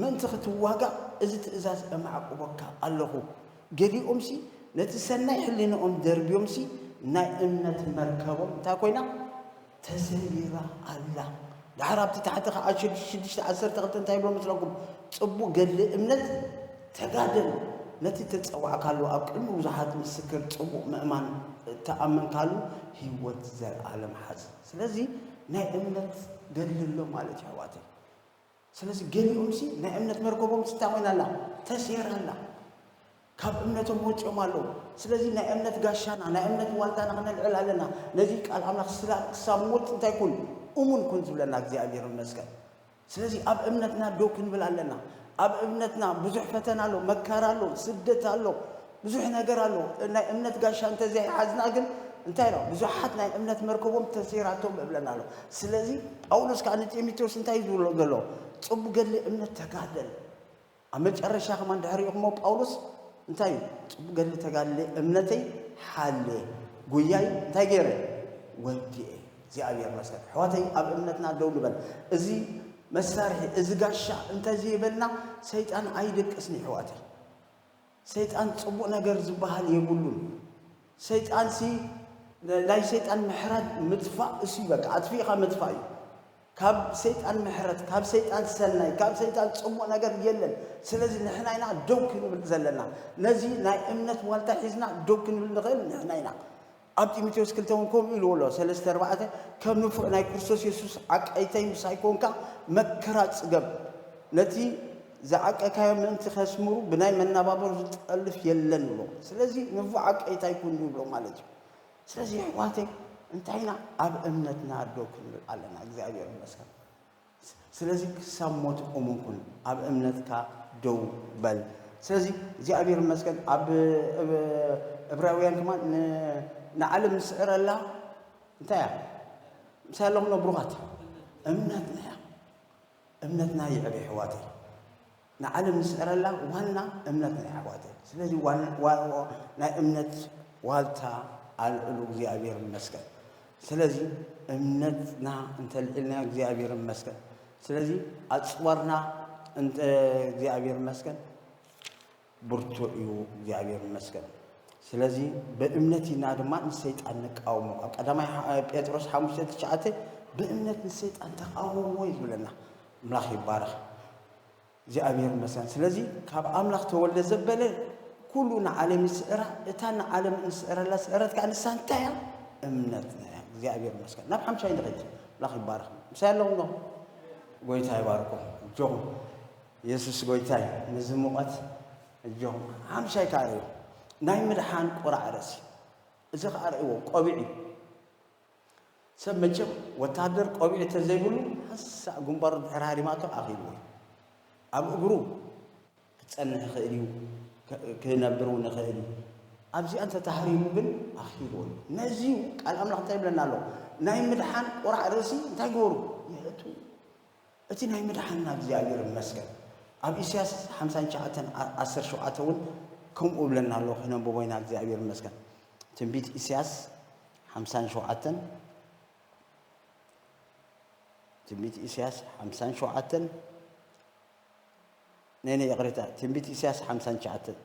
ምእንቲ ክትዋጋእ እዚ ትእዛዝ እማዕቁበካ ኣለኹ። ገሊኦምሲ ነቲ ሰናይ ሕሊንኦም ደርብዮምሲ ናይ እምነት መርከቦም እንታይ ኮይና ተሰይራ ኣላ። ድሓር ኣብቲ ታሕቲ ከዓ ሽዱሽተ ዓሰርተ ክልተ እንታይ ይብሎ መስለኩም? ጽቡቅ ገድሊ እምነት ተጋደል፣ ነቲ ተጸዋዕካሉ ኣብ ቅድሚ ብዙሓት ምስክር ጽቡቅ ምእማን እተኣመንካሉ ህይወት ዘለኣለም ሓዝ። ስለዚ ናይ እምነት ገድሊ ኣሎ ማለት እዩ ኣሕዋተይ። ስለዚ ገሊኦምሲ ናይ እምነት መርከቦም እንታይ ኮይና ኣላ? ተሴራ ኣላ። ካብ እምነቶም ወፂኦም ኣለዉ። ስለዚ ናይ እምነት ጋሻና ናይ እምነት ዋልታና ክነልዕል ኣለና። ነዚ ቃል ኣምላኽ ስላ ክሳብ ሞት እንታይ ኩን እሙን ኩን ዝብለና እግዚኣብሔር ይመስገን። ስለዚ ኣብ እምነትና ደው ክንብል ኣለና። ኣብ እምነትና ብዙሕ ፈተና ኣሎ፣ መከራ ኣሎ፣ ስደት ኣሎ፣ ብዙሕ ነገር ኣሎ። ናይ እምነት ጋሻ እንተዘይሓዝና ግን እንታይ ነው ብዙሓት ናይ እምነት መርከቦም ተሰይራቶም እብለና ኣሎ። ስለዚ ጳውሎስ ከዓ ንጢሞቴዎስ እንታይ እዩ ዝብሎ ዘሎ? ጽቡቅ ገድሊ እምነት ተጋደል። ኣብ መጨረሻ ከማን ድሕሪኡ ክሞ ጳውሎስ እንታይ እዩ? ጽቡቅ ገድሊ ተጋድለ እምነተይ ሓልየ ጉያይ እንታይ ገይረ ወዲኤ። እግዚኣብሔር ይመስገን ኣሕዋተይ ኣብ እምነትና ደው ንበል። እዚ መሳርሒ እዚ ጋሻ እንተዘይበልና ሰይጣን ኣይደቅስን ኣሕዋተይ። ሰይጣን ጽቡቕ ነገር ዝበሃል የብሉን። ሰይጣንሲ ናይ ሰይጣን ምሕረት ምጥፋእ እሱ እዩ በቃ ኣጥፊእኻ ምጥፋእ እዩ። ካብ ሰይጣን ምሕረት ካብ ሰይጣን ሰናይ ካብ ሰይጣን ጽቡቕ ነገር የለን። ስለዚ ንሕና ኢና ደው ክንብል ዘለና። ነዚ ናይ እምነት ዋልታ ሒዝና ደው ክንብል ንኽእል ንሕና ኢና። ኣብ ጢሞቴዎስ ክልተ እውን ከምኡ ኢልዎ ኣሎ ሰለስተ ኣርባዕተ ከም ንፉዕ ናይ ክርስቶስ የሱስ ዓቃይታይ ምሳይ ኮንካ መከራ ጽገብ ነቲ ዝዓቀካዮ ምእንቲ ከስምሩ ብናይ መናባበሩ ዝጠልፍ የለን ብሎ። ስለዚ ንፉዕ ዓቀይታይ ኩን ይብሎ ማለት እዩ። ስለዚ ኣሕዋተይ እንታይ ኢና ኣብ እምነትና ደው ክንብል ኣለና። እግዚኣብሔር ይመስገን። ስለዚ ክሳብ ሞት እሙን ኩን፣ ኣብ እምነትካ ደው በል። ስለዚ እግዚኣብሔር ይመስገን ኣብ እብ- እብራውያን ድማ ን- ንዓለም ንስዕረላ እንታይ እያ? ምሳይ ኣለኹም ዶ ብሩኻት? እምነትና እያ። እምነትና ይዕበ ኣሕዋተይ። ንዓለም ንስዕረላ ዋና እምነትና እዩ ኣሕዋተይ። ስለዚ ዋና- ዋ- ዋ- ናይ እምነት ዋልታ ኣልዕሉ እግዚኣብሔር ይመስገን። ስለዚ እምነትና እንተልዒልና እግዚኣብሔር ይመስገን። ስለዚ ኣፅዋርና እንተ እግዚኣብሔር ይመስገን ብርቱዕ እዩ እግዚኣብሔር ይመስገን። ስለዚ ብእምነት ኢና ድማ ንሰይጣን ንቃወሞ። ኣብ ቀዳማይ ሓ- ጴጥሮስ ሓሙሽተ ትሽዓተ ብእምነት ንሰይጣን ተቃወሞ እዩ ዝብለና። ኣምላኽ ይባረኽ። እግዚኣብሔር ይመስገን። ስለዚ ካብ ኣምላኽ ተወልደ ዘበለ ኩሉ ንዓለም ይስዕራ፣ እታ ንዓለም እንስዕረላ ስዕረት ከዓ ንሳ እንታይ እያ? እምነትና እያ። እግዚኣብሔር ይመስገን። ናብ ሓምሻይ ንኸይድ። ኣምላኽ ይባረኽ። ምሳይ ኣለኹም ዶ? ጎይታ ይባርኩም። እጆኹም። የሱስ ጎይታ እዩ። ነዚ ሙቐት እጆኹም። ሓምሻይ ከዓ እዩ። ናይ ምድሓን ቁራዕ ርእሲ። እዚ ከዓ ርእይዎ፣ ቆቢዕ እዩ። ሰብ መቸም ወታደር ቆቢዕ ተዘይብሉ ሓሳእ ግንባሩ ድሕሪ ሃሪማቶ ኣኺልዎ እዩ። ኣብ እግሩ ክጸንሕ ይኽእል እዩ፣ ክ- ክነብር እውን ይኽእል እዩ። ኣብዚኣ እንተተሃሪሙ ግን ኣኺልዎ እዩ። ነዚ እዩ ቃል ኣምላኽ እንታይ ይብለና ኣሎ? ናይ ምድሓን ቁራዕ ርእሲ እንታይ ግበሩ? የእቱ። እቲ ናይ ምድሓንና እግዚኣብሔር ይመስገን። ኣብ ኢሳያስ ሓምሳን ትሽዓተን ዓ- ዓሰርተ ሸውዓተ እውን ከምኡ እብለና ኣሎ ክነንብቦ ኢና እግዚኣብሔር ይመስገን። ትንቢት ኢሳያስ ሓምሳን ሸውዓተን ትንቢት ኢሳያስ ሓምሳን ሸውዓተን ነይ ነይ ይቕሬታ ትንቢት ኢሳያስ ሓምሳን ትሽዓተን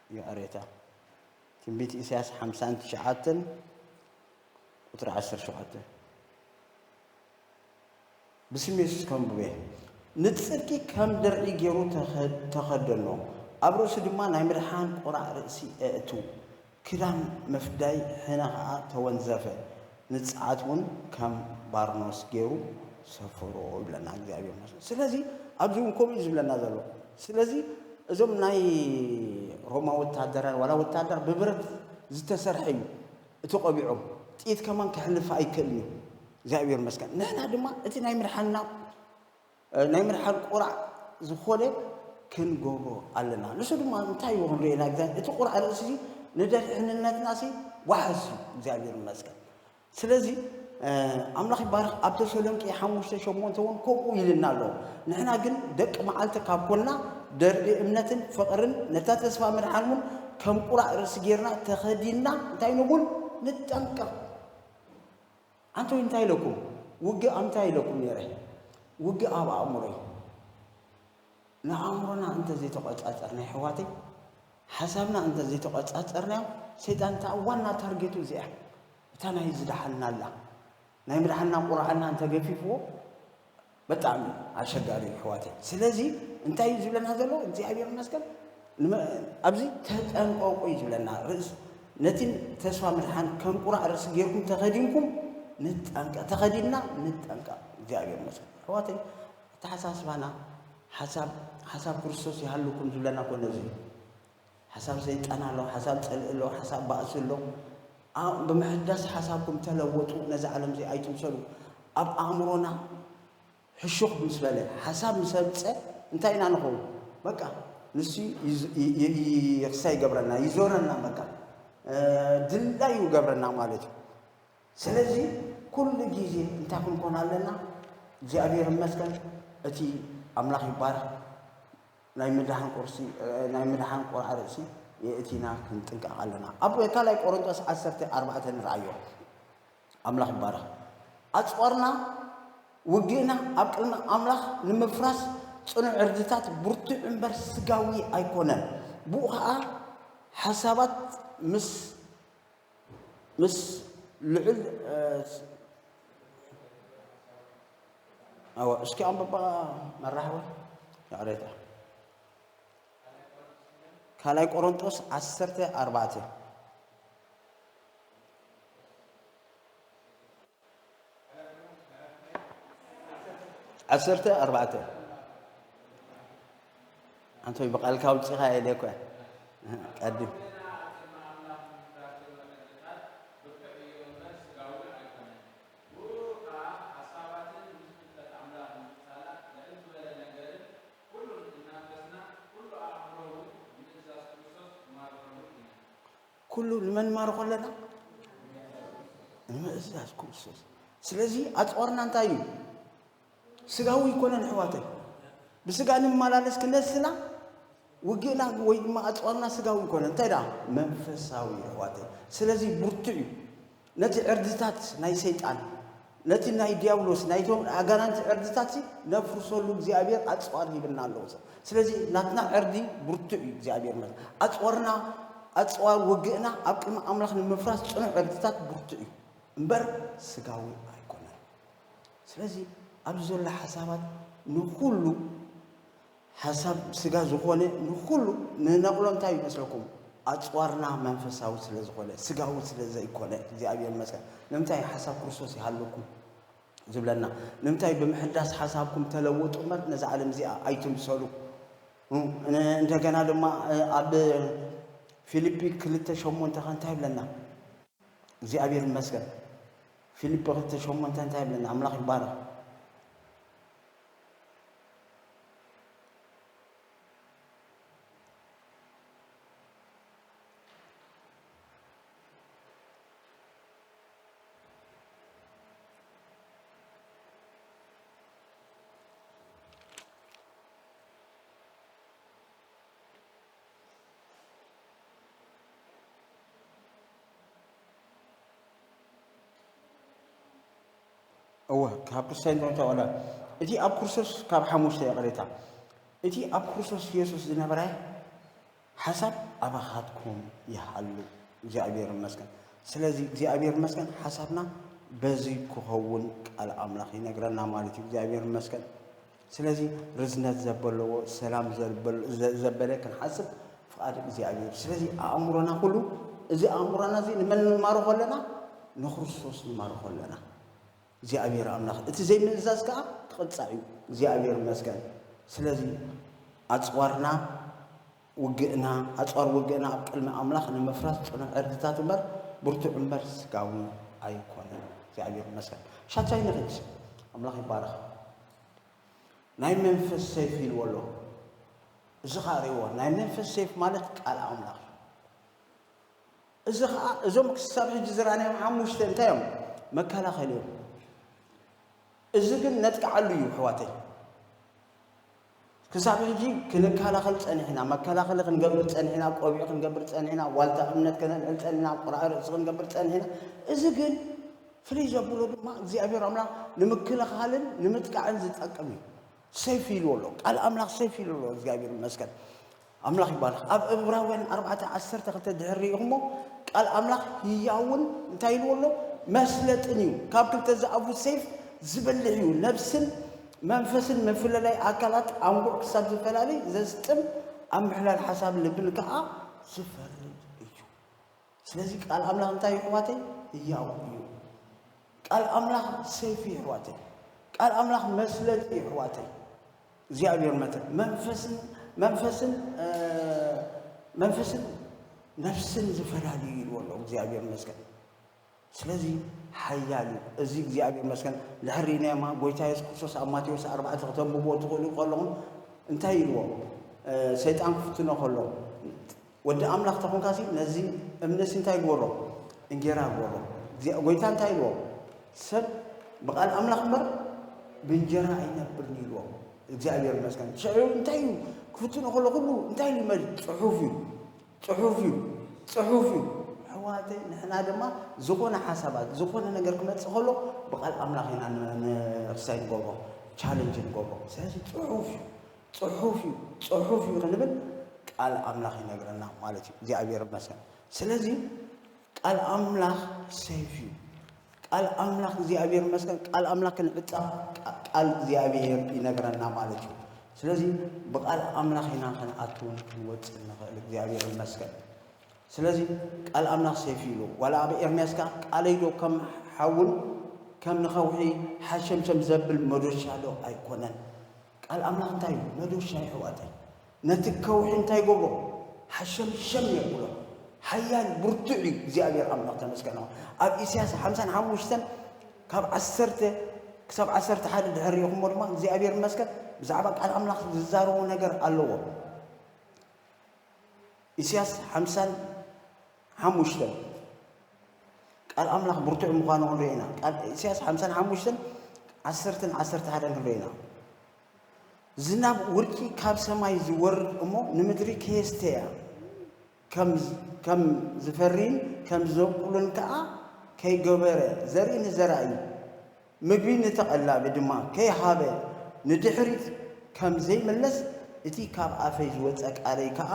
ይቕሬታ ትንቢት ኢሳያስ ሓምሳን ትሽዓተን ቁጥሪ ዓሰርተ ሸውዓተ ብስም የሱስ ከንብበ ንጽድቂ ከም ድርዒ ገይሩ ተኸደኖ ኣብ ርእሱ ድማ ናይ ምድሓን ቁራዕ ርእሲ ኣእቱ ክዳን መፍዳይ ሕነ ኸዓ ተወንዘፈ ንጽዓት እውን ከም ባርኖስ ገይሩ ሰፈሮ ይብለና እግዚኣብሔር መስሎ ስለዚ ኣብዚ እውን ከምኡ እዩ ዝብለና ዘሎ ስለዚ እዞም ናይ ሮማ ወታደራ ዋላ ወታደር ብብረት ዝተሰርሐ እዩ እቲ ቆቢዖም ጥይት ከማን ክሕልፍ ኣይክእልን እዩ እግዚኣብሔር መስከን ንሕና ድማ እቲ ናይ ምድሓንና ናይ ምድሓን ቁራዕ ዝኾነ ክንገብሮ ኣለና። ንሱ ድማ እንታይ እዩ ክንሪኦ ኢና? እግዚኣብሔር፣ እቲ ቁራዕ ርእሲ እዚ ንደሕንነትና ሲ ዋሕስ እዩ። እግዚኣብሔር ይመስገን። ስለዚ፣ እ፣ ኣምላኽ ይባረኽ። ኣብ ተሰሎንቄ ሓሙሽተ ሸሞንተ እውን ከምኡ ኢልና ኣሎ። ንሕና ግን ደቂ መዓልቲ ካብ ኮንና፣ ደርቢ እምነትን ፍቕርን ነታ ተስፋ ምድሓን እውን ከም ቁራዕ ርእሲ ጌርና ተኸዲንና እንታይ ንቡል ንጠንቀቕ። ኣንቶይ እንታይ ኢለኩም? ውግእ ኣብ እንታይ ኢለኩም ነይረ? ውግእ ኣብ ኣእምሮ እዩ። ንኣእምሮና እንተ ዘይተቆጻጸርና፣ ኣሕዋተይ፣ ሓሳብና እንተ ዘይተቆጻጸርናዮ፣ ሰይጣን እታ ዋና ታርጌቱ እዚኣ፣ እታ ናይ ዝደሓንና ኣላ። ናይ ምድሓንና ቁርዓና እንተ ገፊፍዎ፣ ብጣዕሚ ኣሸጋሪ እዩ፣ ኣሕዋተይ። ስለዚ እንታይ እዩ ዝብለና ዘሎ? እግዚኣብሔር ይመስገን። ንመ-፣ ኣብዚ ተጠንቀቁ እዩ ዝብለና። ርእስ-፣ ነቲ ተስፋ ምድሓን ከም ቁራዕ ርእሲ ጌርኩም ተኸዲንኩም ንጠንቀ-፣ ተኸዲንና ንጠንቀቅ። እግዚኣብሔር ይመስገን። ኣሕዋተይ፣ ኣተሓሳስባና ሓሳብ፣ ሓሳብ ክርስቶስ ይሃልኩም ዝብለና ኮነ እዚ። ሓሳብ ሰይጣን ኣሎ፣ ሓሳብ ጽልኢ ኣሎ፣ ሓሳብ ባእሲ ኣሎ። ኣ-፣ ብምሕዳስ ሓሳብኩም ተለወጡ፣ ነዛ ዓለም እዚ ኣይትምሰሉ። ኣብ ኣእምሮና ሕሹኽ ምስ በለ፣ ሓሳብ ምስ ኣምጸ፣ እንታይ ኢና ንኸውን? በቃ፣ ንሱ ይዝ-፣ ይ-፣ ይ-፣ ይ-፣ ይኽሳ ይገብረና፣ ይዞረና፣ በቃ፣ እ፣ ድላዩ ይገብረና ማለት እዩ። ስለዚ፣ ኩሉ ግዜ እንታይ ክንኮን ኣለና? እግዚኣብሔር ይመስገን፣ እቲ ኣምላኽ ይባረኽ። ናይ ምድሓን ቁርሲ፣ እ፣ ናይ ምድሓን ቁርዓ ርእሲ የእቲና ክንጥንቀቕ ኣለና። ኣብ ካልኣይ ቆሮንቶስ ዓሰርተ ኣርባዕተ ንርኣዮ። ኣምላኽ ይባረኽ። ኣጽዋርና፣ ውግእና ኣብ ቅድሚ ኣምላኽ ንምፍራስ ጽኑዕ ዕርድታት ብርቱዕ እምበር ስጋዊ ኣይኮነን። ብኡ ኸኣ ሓሳባት ምስ፣ ምስ ልዑል፣ እ፣ ኣዎ፣ እስኪ ኣንብባ መራሕወ፣ ይቕሬታ። ካልኣይ ቆሮንጦስ ዓሰርተ ኣርባዕተ። ዓሰርተ ኣርባዕተ። ኣንቶይ ብቓልካ ኣውጺኻ ኢለ እኮ እየ። ቀድም። ኩሉ ንመን ንማርኾ ኣለና? ንምእዛዝ ክርስቶስ። ስለዚ ኣጽዋርና እንታይ እዩ? ስጋዊ ኣይኮነን ኣሕዋተይ። ብስጋ ንመላለስ ክነስና ውግእና ወይ ድማ ኣጽዋርና ስጋዊ ኣይኮነን። እንታይ ደኣ? መንፈሳዊ ኣሕዋተይ። ስለዚ ብርቱዕ እዩ። ነቲ ዕርድታት ናይ ሰይጣን፣ ነቲ ናይ ዲያብሎስ፣ ናይቶም ኣጋንንቲ ዕርድታት ሲ ነፍርሰሉ እግዚኣብሔር ኣጽዋር ሂብና ኣለዎ። ስለዚ ናትና ዕርዲ ብርቱዕ እዩ እግዚኣብሔር ማለት። ኣጽዋርና፣ ኣጽዋር ውግእና ኣብ ቅድሚ ኣምላኽ ንምፍራስ ጽኑዕ ዕርድታት ብርቱዕ እዩ። እምበር ስጋዊ ኣይኮነን። ስለዚ ኣብዚ ዘሎ ሓሳባት ንኹሉ ሓሳብ ስጋ ዝኾነ ንኹሉ ንነቕሎ እንታይ ይመስለኩም? ኣጽዋርና መንፈሳዊ ስለ ዝኾነ፣ ስጋዊ ስለ ዘይኮነ፣ እግዚኣብሔር ይመስገን። ንምንታይ ሓሳብ ክርስቶስ ይሃልኩም ዝብለና? ንምንታይ ብምሕዳስ ሓሳብኩም ተለወጡ እምበር ነዛ ዓለም እዚኣ ኣይትምሰሉ? እ፣ ን-፣ እንደገና ድማ፣ እ፣ ኣብ ፊልጲ ክልተ ሸሞንተ ከ እንታይ ይብለና? እግዚኣብሔር ይመስገን። ፊልጲ ክልተ ሸሞንተ እንታይ ይብለና? ኣምላኽ ይባረኽ። እወ፣ ካብ ክርስቶስ እንታይ ቆላ? እቲ ኣብ ክርስቶስ ካብ ሓሙሽተ ይቕሬታ። እቲ ኣብ ክርስቶስ ኢየሱስ ዝነበረ ሓሳብ ኣባኻትኩም ይሃሉ። እግዚኣብሔር ይመስገን። ስለዚ እግዚኣብሔር ይመስገን፣ ሓሳብና በዚ ክኸውን ቃል ኣምላኽ ይነግረና ማለት እዩ። እግዚኣብሔር ይመስገን። ስለዚ ርዝነት ዘበለዎ፣ ሰላም ዘበል-፣ ዘ-፣ ዘበለ ክንሓስብ ፍቓድ እግዚኣብሔር። ስለዚ ኣእምሮና ኩሉ፣ እዚ ኣእምሮና እዚ ንመን ንማርኾ ኣለና? ንክርስቶስ ንማርኾ ኣለና። እግዚኣብሔር ኣምላኽ፣ እቲ ዘይምእዛዝ ከኣ ክቕጻዕ እዩ። እግዚኣብሔር ይመስገን። ስለዚ ኣጽዋርና፣ ውግእና፣ ኣጽዋር ውግእና ኣብ ቅድሚ ኣምላኽ ንምፍራስ ጽኑዕ ዕርድታት እምበር፣ ብርቱዕ እምበር ስጋዊ ኣይኮነን። እግዚኣብሔር ይመስገን። ሻቻይ ንኺድ። ኣምላኽ ይባረኽ። ናይ መንፈስ ሰይፊ ኢልዎ ኣሎ። እዚ ኸዓ ርእይዎ፣ ናይ መንፈስ ሰይፍ ማለት ቃል ኣምላኽ እዩ። እዚ ኸዓ እዞም ክሳብ ሕጂ ዝረኣናዮም ሓሙሽተ እንታይ እዮም? መከላኸሊ እዮም። እዚ ግን ነጥቅዓሉ እዩ ኣሕዋተይ። ክሳብ ሕጂ ክንከላኸል ጸኒሕና፣ መከላኸሊ ክንገብር ጸኒሕና፣ ቆቢዕ ክንገብር ጸኒሕና፣ ዋልታ እምነት ከነልዕል ጸኒሕና፣ ቁራዕ ርእሲ ክንገብር ጸኒሕና። እዚ ግን ፍልይ ዘብሎ ድማ እግዚኣብሔር ኣምላኽ ንምክልኻልን ንምጥቃዕን ዝጠቅም እዩ። ሰይፍ ኢልዎ ኣሎ። ቃል ኣምላኽ ሰይፍ ኢልዎ ኣሎ። እግዚኣብሔር ይመስገን። ኣምላኽ ይባርኽ። ኣብ ዕብራውያን ኣርባዕተ ዓሰርተ ክልተ ድሕር ርኢኹሞ ቃል ኣምላኽ ህያውን እንታይ ኢልዎ ኣሎ? መስለጥን እዩ። ካብ ክልተ ዝኣፉ ሰይፍ ዝበልሕ እዩ። ነብስን መንፈስን መፍለላይ ኣካላት ኣንጉዕ ክሳብ ዝፈላለይ ዘስጥም ኣብ ምሕላል ሓሳብ ልብን ከዓ ዝፈርድ እዩ። ስለዚ ቃል ኣምላኽ እንታይ እዩ ኣሕዋተይ? ህያው እዩ። ቃል ኣምላኽ ሰይፊ እዩ ኣሕዋተይ። ቃል ኣምላኽ መስለጢ እዩ ኣሕዋተይ። እግዚኣብሔር መተ መንፈስን መንፈስን መንፈስን ነፍስን ዝፈላልዩ ኢልዎ ኣሎ እግዚኣብሔር መስገን። ስለዚ ሓያል እዩ እዚ እግዚኣብሔር መስገን። ድሕሪ ነማ ጎይታ የሱስ ክርስቶስ ኣብ ማቴዎስ ኣርባዕተ ክተንብብዎ ትኽእሉ ከለኹም እንታይ ኢልዎ? ሰይጣን ክፍትኖ ከሎ ወዲ ኣምላኽ ተኾንካሲ ነዚ እምንሲ እንታይ ግበሮ? እንጌራ ግበሮ። እግዚኣብ- ጎይታ እንታይ ኢልዎ? ሰብ ብቓል ኣምላኽ እምበር ብእንጀራ ኣይነብርን ኢልዎ። እግዚኣብሔር ይመስገን። ሽዑ እንታይ እዩ ክፍትኖ ከሎ ኩሉ እንታይ ኢሉ ይመልስ? ጽሑፍ እዩ፣ ጽሑፍ እዩ፣ ጽሑፍ እዩ። ኣሕዋተይ ንሕና ድማ ዝኾነ ሓሳባት ዝኾነ ነገር ክመጽእ ከሎ ብቓል ኣምላኽ ኢና ን- ንክሳይ ንገብሮ፣ ቻለንጅ ንገብሮ። ስለዚ ጽሑፍ እዩ። ጽሑፍ እዩ፣ ጽሑፍ እዩ ክንብል ቃል ኣምላኽ ይነግረና ማለት እዩ። እግዚኣብሔር ይመስገን። ስለዚ ቃል ኣምላኽ ሰይፍ እዩ። ቃል ኣምላኽ እግዚኣብሔር ይመስገን። ቃል ኣምላኽ ክንዕጣ ቃል እግዚኣብሔር ይነግረና ማለት እዩ። ስለዚ ብቃል ኣምላኽ ኢና ክንኣትውን ክንወፅእ ንኽእል። እግዚኣብሔር ይመስገን። ስለዚ ቃል ኣምላኽ ሰይፍ እዩ ኢሉ ዋላ ኣብ ኤርምያስ ከኣ ቃለይ ዶ ከም ሓውን ከም ንኸውሒ ሓሸምሸም ዘብል መዶሻ ዶ ኣይኮነን? ቃል ኣምላኽ እንታይ እዩ? መዶሻ እዩ ኣሕዋተይ። ነቲ ከውሒ እንታይ ይገብሮ? ሓሸምሸም የብሎ። ሓያል ብርቱዕ እዩ እግዚኣብሔር ኣምላኽ ተመስገን። ኣብ ኢሳያስ ሓምሳን ሓሙሽተን ካብ ዓሰርተ ክሳብ ዓሰርተ ሓደ ድሕር ርኢኹሞ ድማ እግዚኣብሔር ይመስገን ብዛዕባ ቃል ኣምላኽ ዝዛረቦ ነገር ኣለዎ። ኢሳያስ ሓምሳን ሓሙሽተን ቃል ኣምላኽ ብርቱዕ ምዃኑ ክንርኢ ኢና። ቃል ኢሳያስ ሓምሳን ሓሙሽተን ዓሰርተን ዓሰርተ ሓደን ክንርኢ ኢና። ዝናብ ውርጪ ካብ ሰማይ ዝወርድ እሞ ንምድሪ ከየስተያ ከም ከም ዝፈሪን ከም ዘብቁልን ከኣ ከይገበረ ዘርኢ ንዘራኢ ምግቢ ንተቐላቢ ድማ ከይሃበ ንድሕሪት ከም ዘይምለስ እቲ ካብ ኣፈይ ዝወጸ ቃለይ ከኣ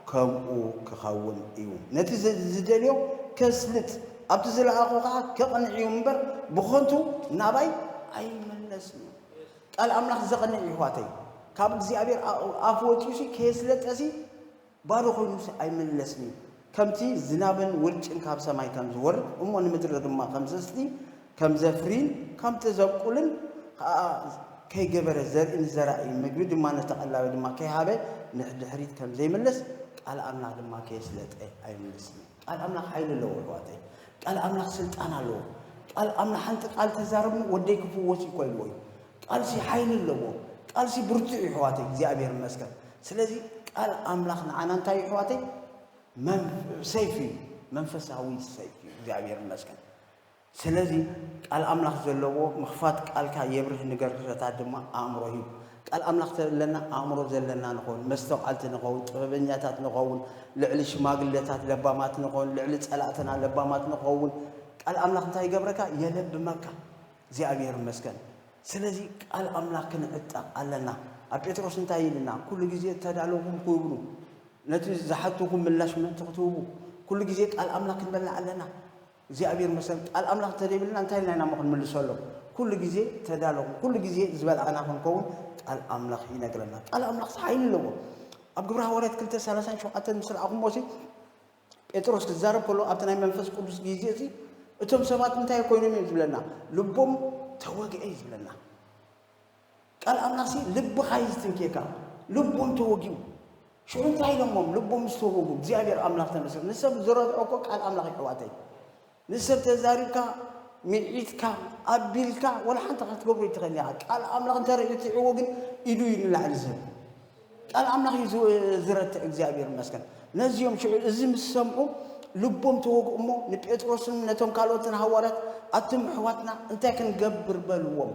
ከምኡ ክኸውን እዩ። ነቲ ዝ- ዝደልዮ ከስልጥ ኣብቲ ዝለኣኾ ከኣ ከቕንዕ እዩ እምበር ብኸንቱ ናባይ ኣይምለስን እዩ። ቃል ኣምላኽ ዘቕንዕ እዩ ኣሕዋተይ። ካብ እግዚኣብሔር ኣ- ኣፍ ወጺኡሲ ከየስለጠሲ ባዶ ኮይኑሲ ኣይምለስን እዩ። ከምቲ ዝናብን ውርጭን ካብ ሰማይ ከም ዝወርድ እሞ ንምድሪ ድማ ከም ዘስቲ ከም ዘፍሪን ከም ተዘብቁልን ከኣ ከይገበረ ዘርኢ ንዘራኢ ምግቢ ድማ ንተቐላቢ ድማ ከይሃበ ንድሕሪት ከም ዘይምለስ ቃል ኣምላኽ ድማ ከየስለጠ ኣይምለስን እዩ። ቃል ኣምላኽ ሓይሊ ኣለዎ ኣሕዋተይ። ቃል ኣምላኽ ስልጣን ኣለዎ። ቃል ኣምላኽ ሓንቲ ቃል ተዛረብኒ ወደይ ክፍወስ እዩ ኮይልዎ እዩ። ቃልሲ ሓይሊ ኣለዎ። ቃልሲ ብርቱዕ እዩ ኣሕዋተይ። እግዚኣብሔር ይመስገን። ስለዚ ቃል ኣምላኽ ንዓና እንታይ እዩ ኣሕዋተይ? መን- ሰይፍ እዩ። መንፈሳዊ ሰይፍ እዩ። እግዚኣብሔር ይመስገን። ስለዚ ቃል ኣምላኽ ዘለዎ ምኽፋት ቃልካ የብርህ ንገርህታት ድማ ኣእምሮ እዩ። ቃል ኣምላኽ ዘለና ኣእምሮ ዘለና ንኸውን፣ መስተውዓልቲ ንኸውን፣ ጥበበኛታት ንኸውን፣ ልዕሊ ሽማግለታት ለባማት ንኸውን፣ ልዕሊ ጸላእትና ለባማት ንኸውን። ቃል ኣምላኽ እንታይ ይገብረካ? የለብመካ። እግዚኣብሔር ይመስገን። ስለዚ ቃል ኣምላኽ ክንዕጠቕ ኣለና። ኣብ ጴጥሮስ እንታይ ኢልና? ኩሉ ግዜ እተዳለውኩም ክብሉ ነቲ ዝሓትኹም ምላሽ ምእንቲ ክትህቡ ኩሉ ግዜ ቃል ኣምላኽ ክንበልዕ ኣለና። እግዚኣብሔር ይመስገን። ቃል ኣምላኽ እንተዘይብልና እንታይ ኢልና ኢና እሞ ክንምልሰሎም? ኩሉ ግዜ ተዳለኹም። ኩሉ ግዜ ዝበልዓና ክንከውን ቃል ኣምላኽ ይነግረና። ቃል ኣምላኽ ሓይሊ ኣለዎ። ኣብ ግብረ ሃዋርያት ክልተ ሰላሳን ሸውዓተን ምስ ረኣኹሞ ሲ ጴጥሮስ ክዛረብ ከሎ ኣብቲ ናይ መንፈስ ቅዱስ ግዜ እዚ እቶም ሰባት እንታይ ኮይኖም እዮም ዝብለና? ልቦም ተወግአ እዩ ዝብለና። ቃል ኣምላኽሲ ልብኻ እዩ ዝትንክየካ። ልቦም ተወጊኡ። ሽዑ እንታይ ኢሎሞም? ልቦም ምስ ተወጉ እግዚኣብሔር ኣምላኽ ተመስገን። ንሰብ ዝረድዖ እኮ ቃል ኣምላኽ እዩ ኣሕዋተይ። ንሰብ ተዛሪብካ፣ ሚዒትካ፣ ኣቢልካ፣ ወላ ሓንቲ ክትገብሮ ይትኽእል ኢኻ። ቃል ኣምላኽ እንተ ርትዕዎ ግን ኢዱ እዩ ንላዕሊ ዝህብ። ቃል ኣምላኽ እዩ ዝ- ዝረትዕ። እግዚኣብሔር ይመስገን። ነዚኦም ሽዑ እዚ ምስ ሰምዑ ልቦም ተወግኡ እሞ ንጴጥሮስን ነቶም ካልኦትን ሃዋርያት፣ ኣቱም ኣሕዋትና እንታይ ክንገብር በልዎም።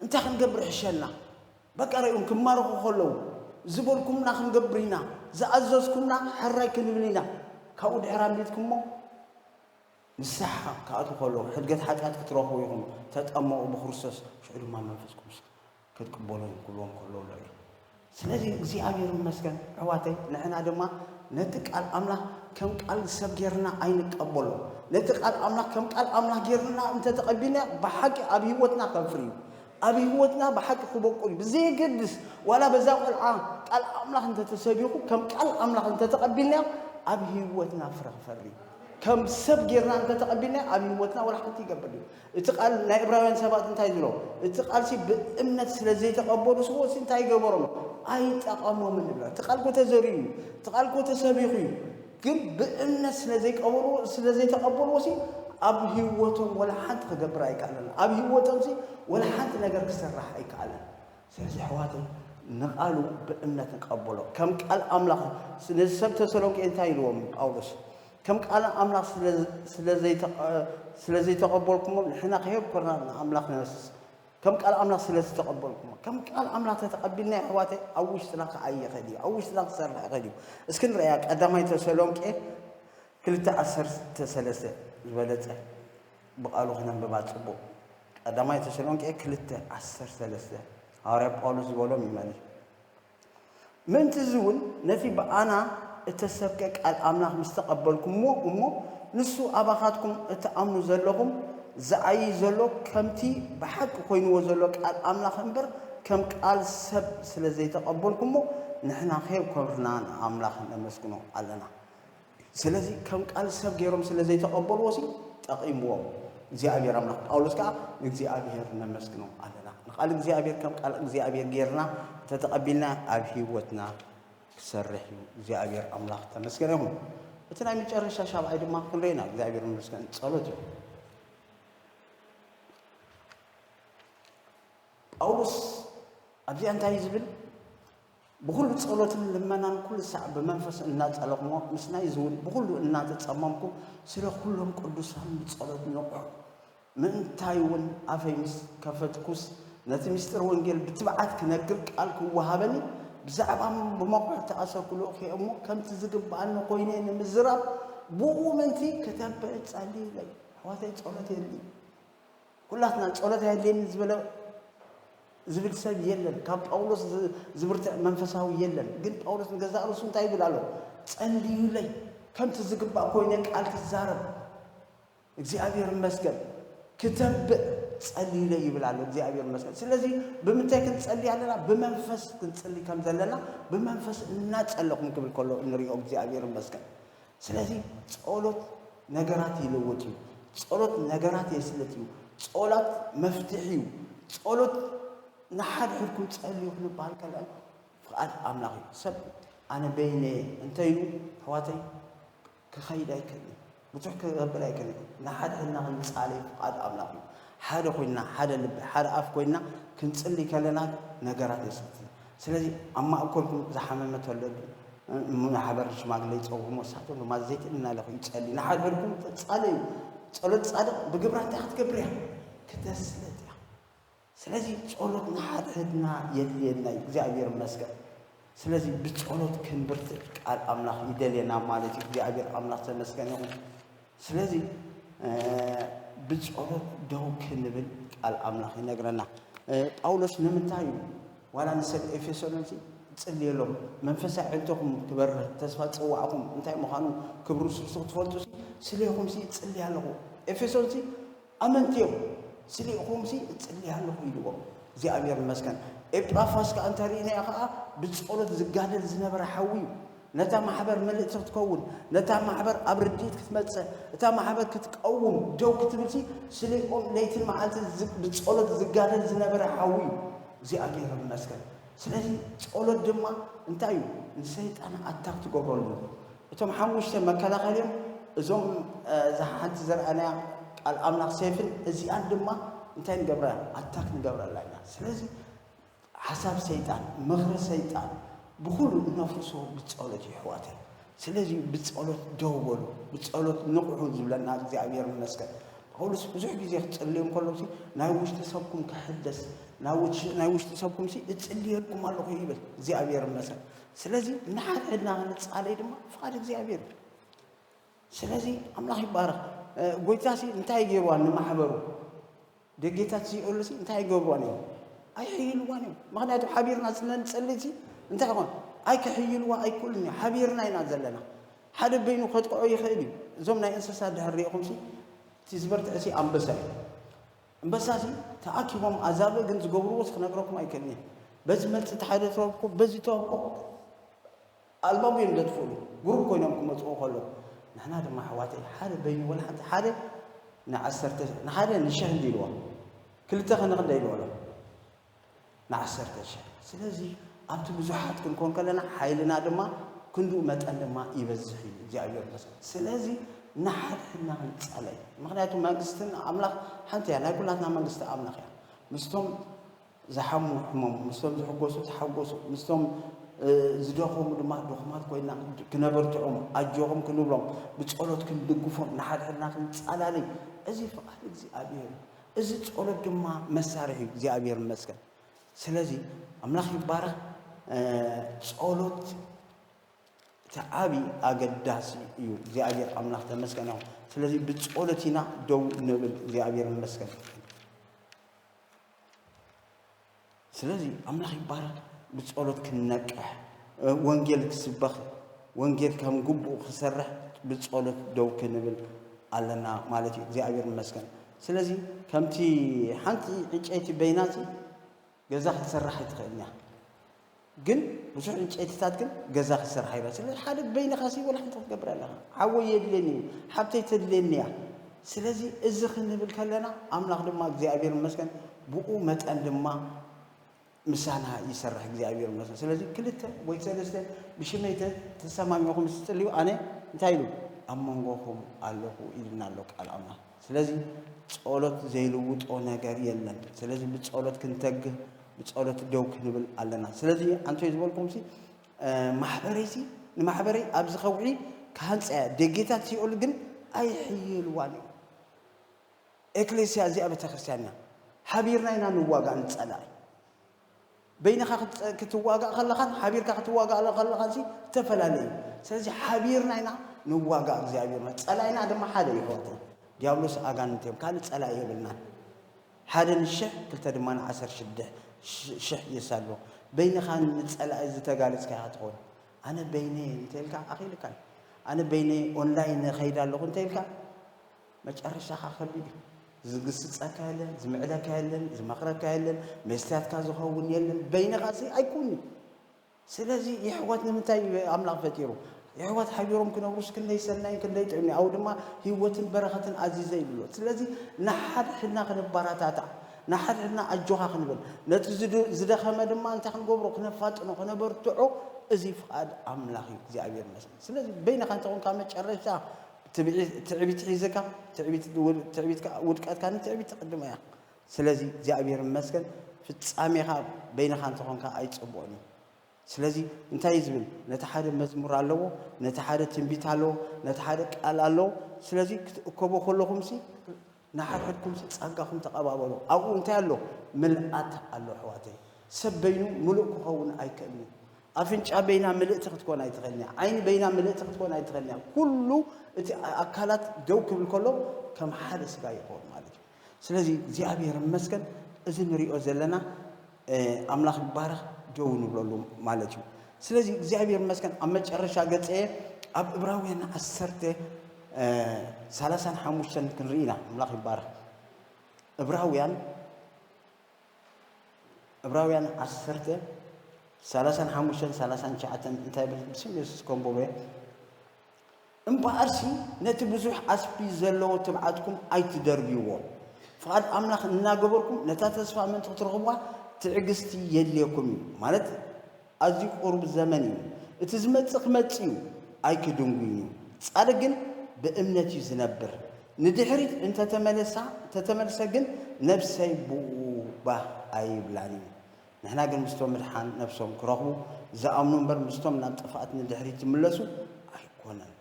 እንታይ ክንገብር ሕሸልና? በቃ ርእዮም ክማረኹ ከለዉ ዝበልኩምና ክንገብር ኢና፣ ዝኣዘዝኩምና ሕራይ ክንብል ኢና። ካብኡ ድሕር ኣምሊጥኩሞ ንስሓ ክኣትዉ ከለዉ፣ ሕድገት ሓጢኣት ክትረኽቡ ኢኹም፣ ተጠመቑ ብክርስቶስ፣ ሽዑ ድማ መንፈስ ቅዱስ ክትቅበሉ ኢኹም ክብልዎም ከለዉ ንርኢ። ስለዚ እግዚኣብሔር ይመስገን ኣሕዋተይ፣ ንሕና ድማ ነቲ ቃል ኣምላኽ ከም ቃል ሰብ ጌርና ኣይንቀበሎ። ነቲ ቃል ኣምላኽ ከም ቃል ኣምላኽ ጌርና እንተተቐቢልና፣ ብሓቂ ኣብ ህይወትና ከፍሪ እዩ። ኣብ ህይወትና ብሓቂ ክበቁል እዩ። ብዘየገድስ ዋላ በዛ ቆልዓ ቃል ኣምላኽ እንተተሰቢኹ፣ ከም ቃል ኣምላኽ እንተተቐቢልናዮ፣ ኣብ ህይወትና ፍረ ክፈሪ እዩ። ከም ሰብ ጌርና እንተተቐቢልናዮ፣ ኣብ ህይወትና ዋላ ሓንቲ ይገብር እዩ። እቲ ቃል ናይ ዕብራውያን ሰባት እንታይ ዝብሎ? እቲ ቃልሲ ብእምነት ስለ ዘይተቐበሉ ስዎ ሲ እንታይ ይገበሮም? ኣይጠቐሞምን ንብሎ። እቲ ቃል ኮ ተዘሪኡ እዩ። እቲ ቃል ኮ ተሰቢኹ እዩ። ግን ብእምነት ስለ ዘይቀበልዎ፣ ስለ ዘይተቐበልዎ ሲ ኣብ ህይወቶም ወላ ሓንቲ ክገብር ኣይከኣለን። ኣብ ህይወቶም ሲ ወላ ሓንቲ ነገር ክሰርሕ ኣይከኣለን። ስለዚ ኣሕዋተይ ንቃሉ ብእምነት ንቀበሎ። ከም ቃል ኣምላኽ ነዚ ሰብ ተሰሎንቄ እንታይ ኢልዎም ጳውሎስ? ከም ቃል ኣምላኽ ስለ- ስለ ዘይተ- ስለ ዘይተቐበልኩሞ ንሕና ከየብኮርና ንኣምላኽ ነመስስ። ከም ቃል ኣምላኽ ስለ ዝተቐበልኩሞ። ከም ቃል ኣምላኽ ተተቐቢልና ኣሕዋተይ ኣብ ውሽጥና ክዓይ ይኽእል እዩ። ኣብ ውሽጥና ክሰርሕ ይኽእል እዩ። እስኪ ንረኣያ ቀዳማይ ተሰሎንቄ ክልተ ዓሰርተ ሰለስተ ዝበለጸ ብቃሉ ክነንብባ ጽቡቕ። ቀዳማይ ተሰሎንቄ ክልተ ዓሰርተ ሰለስተ ሃዋርያ ጳውሎስ ዝበሎም ይመልስ። ምእንቲ እዚ እውን ነቲ ብኣና እተሰብከ ቃል ኣምላኽ ምስ ተቐበልኩምዎ እሞ ንሱ ኣባኻትኩም እትኣምኑ ዘለኹም ዝዓዪ ዘሎ ከምቲ ብሓቂ ኮይንዎ ዘሎ ቃል ኣምላኽ እምበር ከም ቃል ሰብ ስለ ዘይተቐበልኩሞ ንሕና ከየኮርና ንኣምላኽ ነመስግኖ ኣለና። ስለዚ ከም ቃል ሰብ ገይሮም ስለ ዘይተቐበልዎ ሲ ጠቒምዎም እግዚኣብሔር ኣምላኽ። ጳውሎስ ከዓ ንእግዚኣብሔር ነመስግኖ ኣለና። ንቃል እግዚኣብሔር ከም ቃል እግዚኣብሔር ገይርና እንተተቐቢልና ኣብ ህይወትና ክሰርሕ እዩ። እግዚኣብሔር ኣምላኽ ተመስገነ ይኹን። እቲ ናይ መጨረሻ ሻብዓይ ድማ ክንርኢና እግዚኣብሔር ነመስገን ጸሎት እዩ። ጳውሎስ ኣብዚኣ እንታይ እዩ ዝብል? ብኹሉ ጸሎትን ልመናን ኩሉ ሳዕ ብመንፈስ እናጸለኹሞ ምስ ናይ ዝውን ብኹሉ እናተጸመምኩ ስለ ኩሎም ቅዱሳን ብጸሎት ንቑሑ። ምእንታይ እውን ኣፈይ ምስ ከፈትኩስ ነቲ ምስጢር ወንጌል ብትብዓት ክነግር ቃል ክወሃበኒ ብዛዕባም ብመቑሕ ተኣሰርኩ ልኡኽ እየ እሞ ከምቲ ዝግብኣኒ ኮይነ ንምዝራብ ብኡ ምእንቲ ክተብዕ ጸልዩለይ። ኣሕዋተይ ጸሎት የድሊ። ኩላትና ጸሎት ኣየድልየኒ ዝበለ ዝብል ሰብ የለን። ካብ ጳውሎስ ዝብርትዕ መንፈሳዊ የለን። ግን ጳውሎስ ንገዛእ ርእሱ እንታይ ይብል ኣሎ? ጸልዩለይ ከምቲ ዝግባእ ኮይነ ቃል ክዛረብ እግዚኣብሔር ይመስገን። ክተብዕ ጸልዩለይ ይብል ኣሎ እግዚኣብሔር ይመስገን። ስለዚ ብምንታይ ክንጸሊ ኣለና? ብመንፈስ ክንጽሊ ከም ዘለና ብመንፈስ እናጸለኹም ክብል ከሎ እንሪኦ እግዚኣብሔር ይመስገን። ስለዚ ጸሎት ነገራት ይልውጥ እዩ። ጸሎት ነገራት የስልጥ እዩ። ጸሎት መፍትሒ እዩ። ጸሎት ንሓድሕድኩም ጸልዩ ክንበሃል ከለና ፍቓድ ኣምላኽ እዩ። ሰብ ኣነ በይነ እንተ ኢሉ ኣሕዋተይ ክኸይድ ኣይክእልን፣ ብዙሕ ክገብር ኣይክእልን። ንሓድሕድና ክንጻለይ ፍቓድ ኣምላኽ እዩ። ሓደ ኮይንና፣ ሓደ ልቢ፣ ሓደ ኣፍ ኮይንና ክንጽሊ ከለና ነገራት የስልጥ እዩ። ስለዚ ኣብ ማእከልኩም ዝሓመመ ተሎ ማሕበር ሽማግለ ይጸውዑ እሞ ንሳቶም ድማ ዘይትእምና ኣለኹ ይጸሊ። ንሓድሕድኩም ጸለዩ። ጸሎት ጻድቕ ብግብራ እንታይ ክትገብር እያ? ክተስልጥ እያ። ስለዚ ጸሎት ንሓድሕድና የድልየና እዩ። እግዚኣብሔር ይመስገን። ስለዚ ብጸሎት ክንብርትዕ ቃል ኣምላኽ ይደልየና ማለት እዩ። እግዚኣብሔር ኣምላኽ ተመስገን ይኹን። ስለዚ ብጸሎት ደው ክንብል ቃል ኣምላኽ ይነግረና። ጳውሎስ ንምንታይ እዩ ዋላ ንሰብ ኤፌሶን እዚ ጽልየሎም መንፈሳዊ ዕንተኹም ክበርህ ተስፋ ጽዋዕኹም እንታይ ምዃኑ ክብሩ ስሕሱ ክትፈልጡ ስሌኹም ሲ ጽልይ ኣለኹ። ኤፌሶን ሲ ኣመንቲ እዮም። ስሌኹም ሲ እጽልይ ኣለኹ ኢልዎም። እግዚኣብሔር ይመስገን። ኤጳፍራስ ከኣ እንተርኢናዮ ከኣ ብጸሎት ዝጋደል ዝነበረ ሓዊ እዩ። ነታ ማሕበር ምልእቲ ክትከውን፣ ነታ ማሕበር ኣብ ርድኢት ክትመጽእ፣ እታ ማሕበር ክትቀውም ደው ክትብል ሲ ስሌኦም ለይትን መዓልትን ዝ- ብጸሎት ዝጋደል ዝነበረ ሓዊ እዩ። እግዚኣብሔር ይመስገን። ስለዚ ጸሎት ድማ እንታይ እዩ? ንሰይጣን ኣታክ ትገብረሉ። እቶም ሓሙሽተ መከላኸሊኦም እዞም እዛ ሓንቲ ዘርኣናያ ቃል ኣምላኽ ሴፍን እዚኣን ድማ እንታይ ንገብራ? ኣታክ ንገብረላ ኢና። ስለዚ ሓሳብ ሰይጣን፣ ምኽሪ ሰይጣን፣ ብኹሉ እነፍርሶ ብጸሎት እዩ ኣሕዋተይ። ስለዚ ብጸሎት ደው በሉ፣ ብጸሎት ንቕሑ ዝብለና እግዚኣብሔር ይመስገን። ጳውሎስ ብዙሕ ግዜ ክጽልዮም ከለዉ ሲ ናይ ውሽጢ ሰብኩም ክሕደስ፣ ናይ ውሽ-፣ ናይ ውሽጢ ሰብኩም ሲ እጽልየልኩም ኣለኹ ይብል እግዚኣብሔር ይመስገን። ስለዚ ንሓድሕድና ክንጻለይ ድማ ፍቓድ እግዚኣብሔር እዩ። ስለዚ ኣምላኽ ይባረኽ። እ፣ ጎይታሲ እንታይ ገይርዋ ንማሕበሩ? ደጌታት ሲኦልሲ እንታይ ይገብርዋን እዮም? ኣይሕይልዋን እዮም። ምኽንያቱ ሓቢርና ስለ ንጸልይሲ እንታይ ይኾን? ኣይክሕይልዋ ኣይክእሉን እዮም። ሓቢርና ኢና ዘለና። ሓደ በይኑ ከጥቅዖ ይኽእል እዩ። እዞም ናይ እንስሳ ድሕር ሪኢኹምሲ እቲ ዝበርትዕሲ ኣንበሳ እዩ። ኣንበሳሲ ተኣኪቦም ኣዛብእ ግን ዝገብርዎስ ክነግረኩም ኣይክእልን እየ። በዚ መጽእ እቲ ሓደ ተወብኮ፣ በዚ ተወብኮ ኣልባብ እዮም ዘጥፍእሉ። ግሩፕ ኮይኖም ክመጽኡ ከለዉ ንሕና ድማ ኣሕዋተይ ሓደ በይኑ ወላ ሓንቲ ሓደ ንዓሰርተ ንሓደ ንሽሕ እንዲ ኢልዎ ክልተ ከነኽዳ ኢልዎ ኣሎ ንዓሰርተ ሽሕ። ስለዚ ኣብቲ ብዙሓት ክንኮን ከለና ሓይልና ድማ ክንድኡ መጠን ድማ ይበዝሕ እዩ እግዚኣብሔር ይመስገን። ስለዚ ንሓድሕድና ክንጸለይ ምክንያቱ መንግስትን ኣምላኽ ሓንቲ እያ ናይ ኩላትና መንግስቲ ኣምላኽ እያ። ምስቶም ዝሓሙ ሕሞም ምስቶም ዝሕጎሱ ተሓጎሱ ምስቶም ዝደኸሙ ድማ ድኹማት ኮይና ክነበርትዖም ኣጆኹም ክንብሎም ብጸሎት ክንድግፎም ንሓድሕድና ክንጸላለይ እዚ ፍቓድ እግዚኣብሔር እዩ። እዚ ጸሎት ድማ መሳርሒ እዩ እግዚኣብሔር ይመስገን። ስለዚ ኣምላኽ ይባረኽ። ጸሎት እቲ ዓቢ ኣገዳሲ እዩ እግዚኣብሔር ኣምላኽ ተመስገን ይኹን። ስለዚ ብጸሎት ኢና ደው ንብል እግዚኣብሔር ይመስገን። ስለዚ ኣምላኽ ይባረኽ። ብጸሎት ክንነቅሕ ወንጌል ክስበኽ ወንጌል ከም ግቡእ ክሰርሕ ብጸሎት ደው ክንብል ኣለና ማለት እዩ እግዚኣብሔር ይመስገን። ስለዚ ከምቲ ሓንቲ ዕንጨይቲ በይናቲ ገዛ ክትሰርሕ ኣይትኽእልን እያ። ግን ብዙሕ ዕንጨይትታት ግን ገዛ ክትሰርሕ ይበል ስለ ሓደ በይንኻ ሲ ወላ ሓንቲ ክትገብር ኣለኻ። ሓወይ የድልየኒ እዩ ሓብተይ ተድልየኒ እያ። ስለዚ እዚ ክንብል ከለና ኣምላኽ ድማ እግዚኣብሔር ይመስገን ብኡ መጠን ድማ ምሳና ይሰርሕ እግዚኣብሔር ይመስገን። ስለዚ ክልተ ወይ ሰለስተ ብሽመይ ተሰማሚዕኹም ዝፅልዩ ኣነ እንታይ ኢሉ ኣብ መንጎኹም ኣለኹ ኢልና ኣሎ ቃል ኣምላኽ። ስለዚ ጸሎት ዘይልውጦ ነገር የለን። ስለዚ ብጸሎት ክንተግህ ብጸሎት ደው ክንብል ኣለና። ስለዚ ኣንቶይ ዝበልኩም ሲ ማሕበረይ ሲ ንማሕበረይ ኣብዚ ከውሒ ክሃንፀያ ደጌታት ሲኦል ግን ኣይሕይልዋን እዩ። ኤክሌስያ እዚኣ ቤተክርስትያን እያ። ሓቢርና ኢና ንዋጋእ ንጸላኢ። በይንኻ ክትዋጋእ ከለኻን ሓቢርካ ክትዋጋእ ከለኻን ሲ ዝተፈላለየ እዩ። ስለዚ ሓቢርና ኢና ንዋጋእ እግዚኣብሔር ማለት ጸላኢና ድማ ሓደ እዩ ሕዋተይ። ዲያብሎስ ኣጋንንት እዮም ካልእ ጸላኢ የብልናን። ሓደ ንሽሕ ክልተ ድማ ንዓሰርተ ሽዱሽተ ሽሕ የሳሎ። በይንኻ ንጸላኢ ዝተጋለጽካ ኢኻ ትኸውን። ኣነ በይነይ እንተኢልካ ኣኺልካ እዩ። ኣነ በይነይ ኦንላይን እኸይድ ኣለኹ እንተኢልካ መጨረሻኻ ከቢድ እዩ። ዝግስጸካ የለን፣ ዝምዕደካ የለን፣ ዝመኽረካ የለን፣ መስትያትካ ዝኸውን የለን፣ በይንኻ ሲ ኣይኮን እዩ። ስለዚ የሕዋት ንምንታይ ኣምላኽ ፈጢሩ? የሕዋት ሓቢሮም ክነብሩስ ክንደይ ሰናይን ክንደይ ጥዑም እዩ። ኣብኡ ድማ ህይወትን በረኸትን ኣዚዘ ይብሎ። ስለዚ ንሓድሕድና ክንበራታታዕ፣ ንሓድሕድና ኣጆኻ ክንብል፣ ነቲ ዝደኸመ ድማ እንታይ ክንገብሮ? ክነፋጥኖ፣ ክነበርትዖ። እዚ ፍቓድ ኣምላኽ እዩ፣ እግዚኣብሔር ይመስገን። ስለዚ በይንኻ እንተኾንካ መጨረሻ ትዕቢት ሒዝካ ትዕቢትካ ውድቀትካ ንትዕቢት ትቅድማ እያ። ስለዚ እግዚኣብሔር ይመስገን ፍጻሜኻ በይንኻ እንተኾንካ ኣይጽቡቕን እዩ። ስለዚ እንታይ እዩ ዝብል? ነቲ ሓደ መዝሙር ኣለዎ፣ ነቲ ሓደ ትንቢት ኣለዎ፣ ነቲ ሓደ ቃል ኣለዎ። ስለዚ ክትእከቦ ከለኹምሲ ንሓድሕድኩምሲ ጸጋኹም ተቐባበሉ። ኣብኡ እንታይ ኣሎ? ምልኣት ኣሎ ኣሕዋተይ። ሰብ በይኑ ምሉእ ክኸውን ኣይክእልን እዩ። ኣፍንጫ በይና ምልእቲ ክትኮን ኣይትኽእልን እያ። ዓይኒ በይና ምልእቲ ክትኮን ኣይትኽእልን እያ። ኩሉ እቲ ኣካላት ደው ክብል ከሎ ከም ሓደ ስጋ ይኸውን ማለት እዩ። ስለዚ እግዚኣብሔር ይመስገን እዚ ንሪኦ ዘለና ኣምላኽ ይባረኽ ደው ንብለሉ ማለት እዩ። ስለዚ እግዚኣብሔር ይመስገን ኣብ መጨረሻ ገፀ ኣብ እብራውያን ዓሰርተ ሰላሳን ሓሙሽተን ክንርኢ ኢና። ኣምላኽ ይባረኽ። እብራውያን እብራውያን ዓሰርተ ሰላሳን ሓሙሽተን ሰላሳን ትሽዓተን እንታይ ይብል? ብስም የሱስ ከንብቦ እየ። እምበኣርሲ ነቲ ብዙሕ ዓስቢ ዘለዎ ትብዓትኩም ኣይትደርብይዎ። ፍቓድ ኣምላኽ እናገበርኩም ነታ ተስፋ ምእንቲ ክትረኽብዋ ትዕግስቲ የድልየኩም እዩ። ማለት ኣዝዩ ቁሩብ ዘመን እዩ። እቲ ዝመጽእ ክመጽእ እዩ፣ ኣይክድንጉይን እዩ። ጻድቕ ግን ብእምነት እዩ ዝነብር። ንድሕሪት እንተተመለሳ እንተተመልሰ ግን ነብሰይ ብኡ ባህ ኣይብላን እዩ። ንሕና ግን ምስቶም ምድሓን ነፍሶም ክረኽቡ ዝኣምኑ እምበር ምስቶም ናብ ጥፍኣት ንድሕሪት ዝምለሱ ኣይኮነን።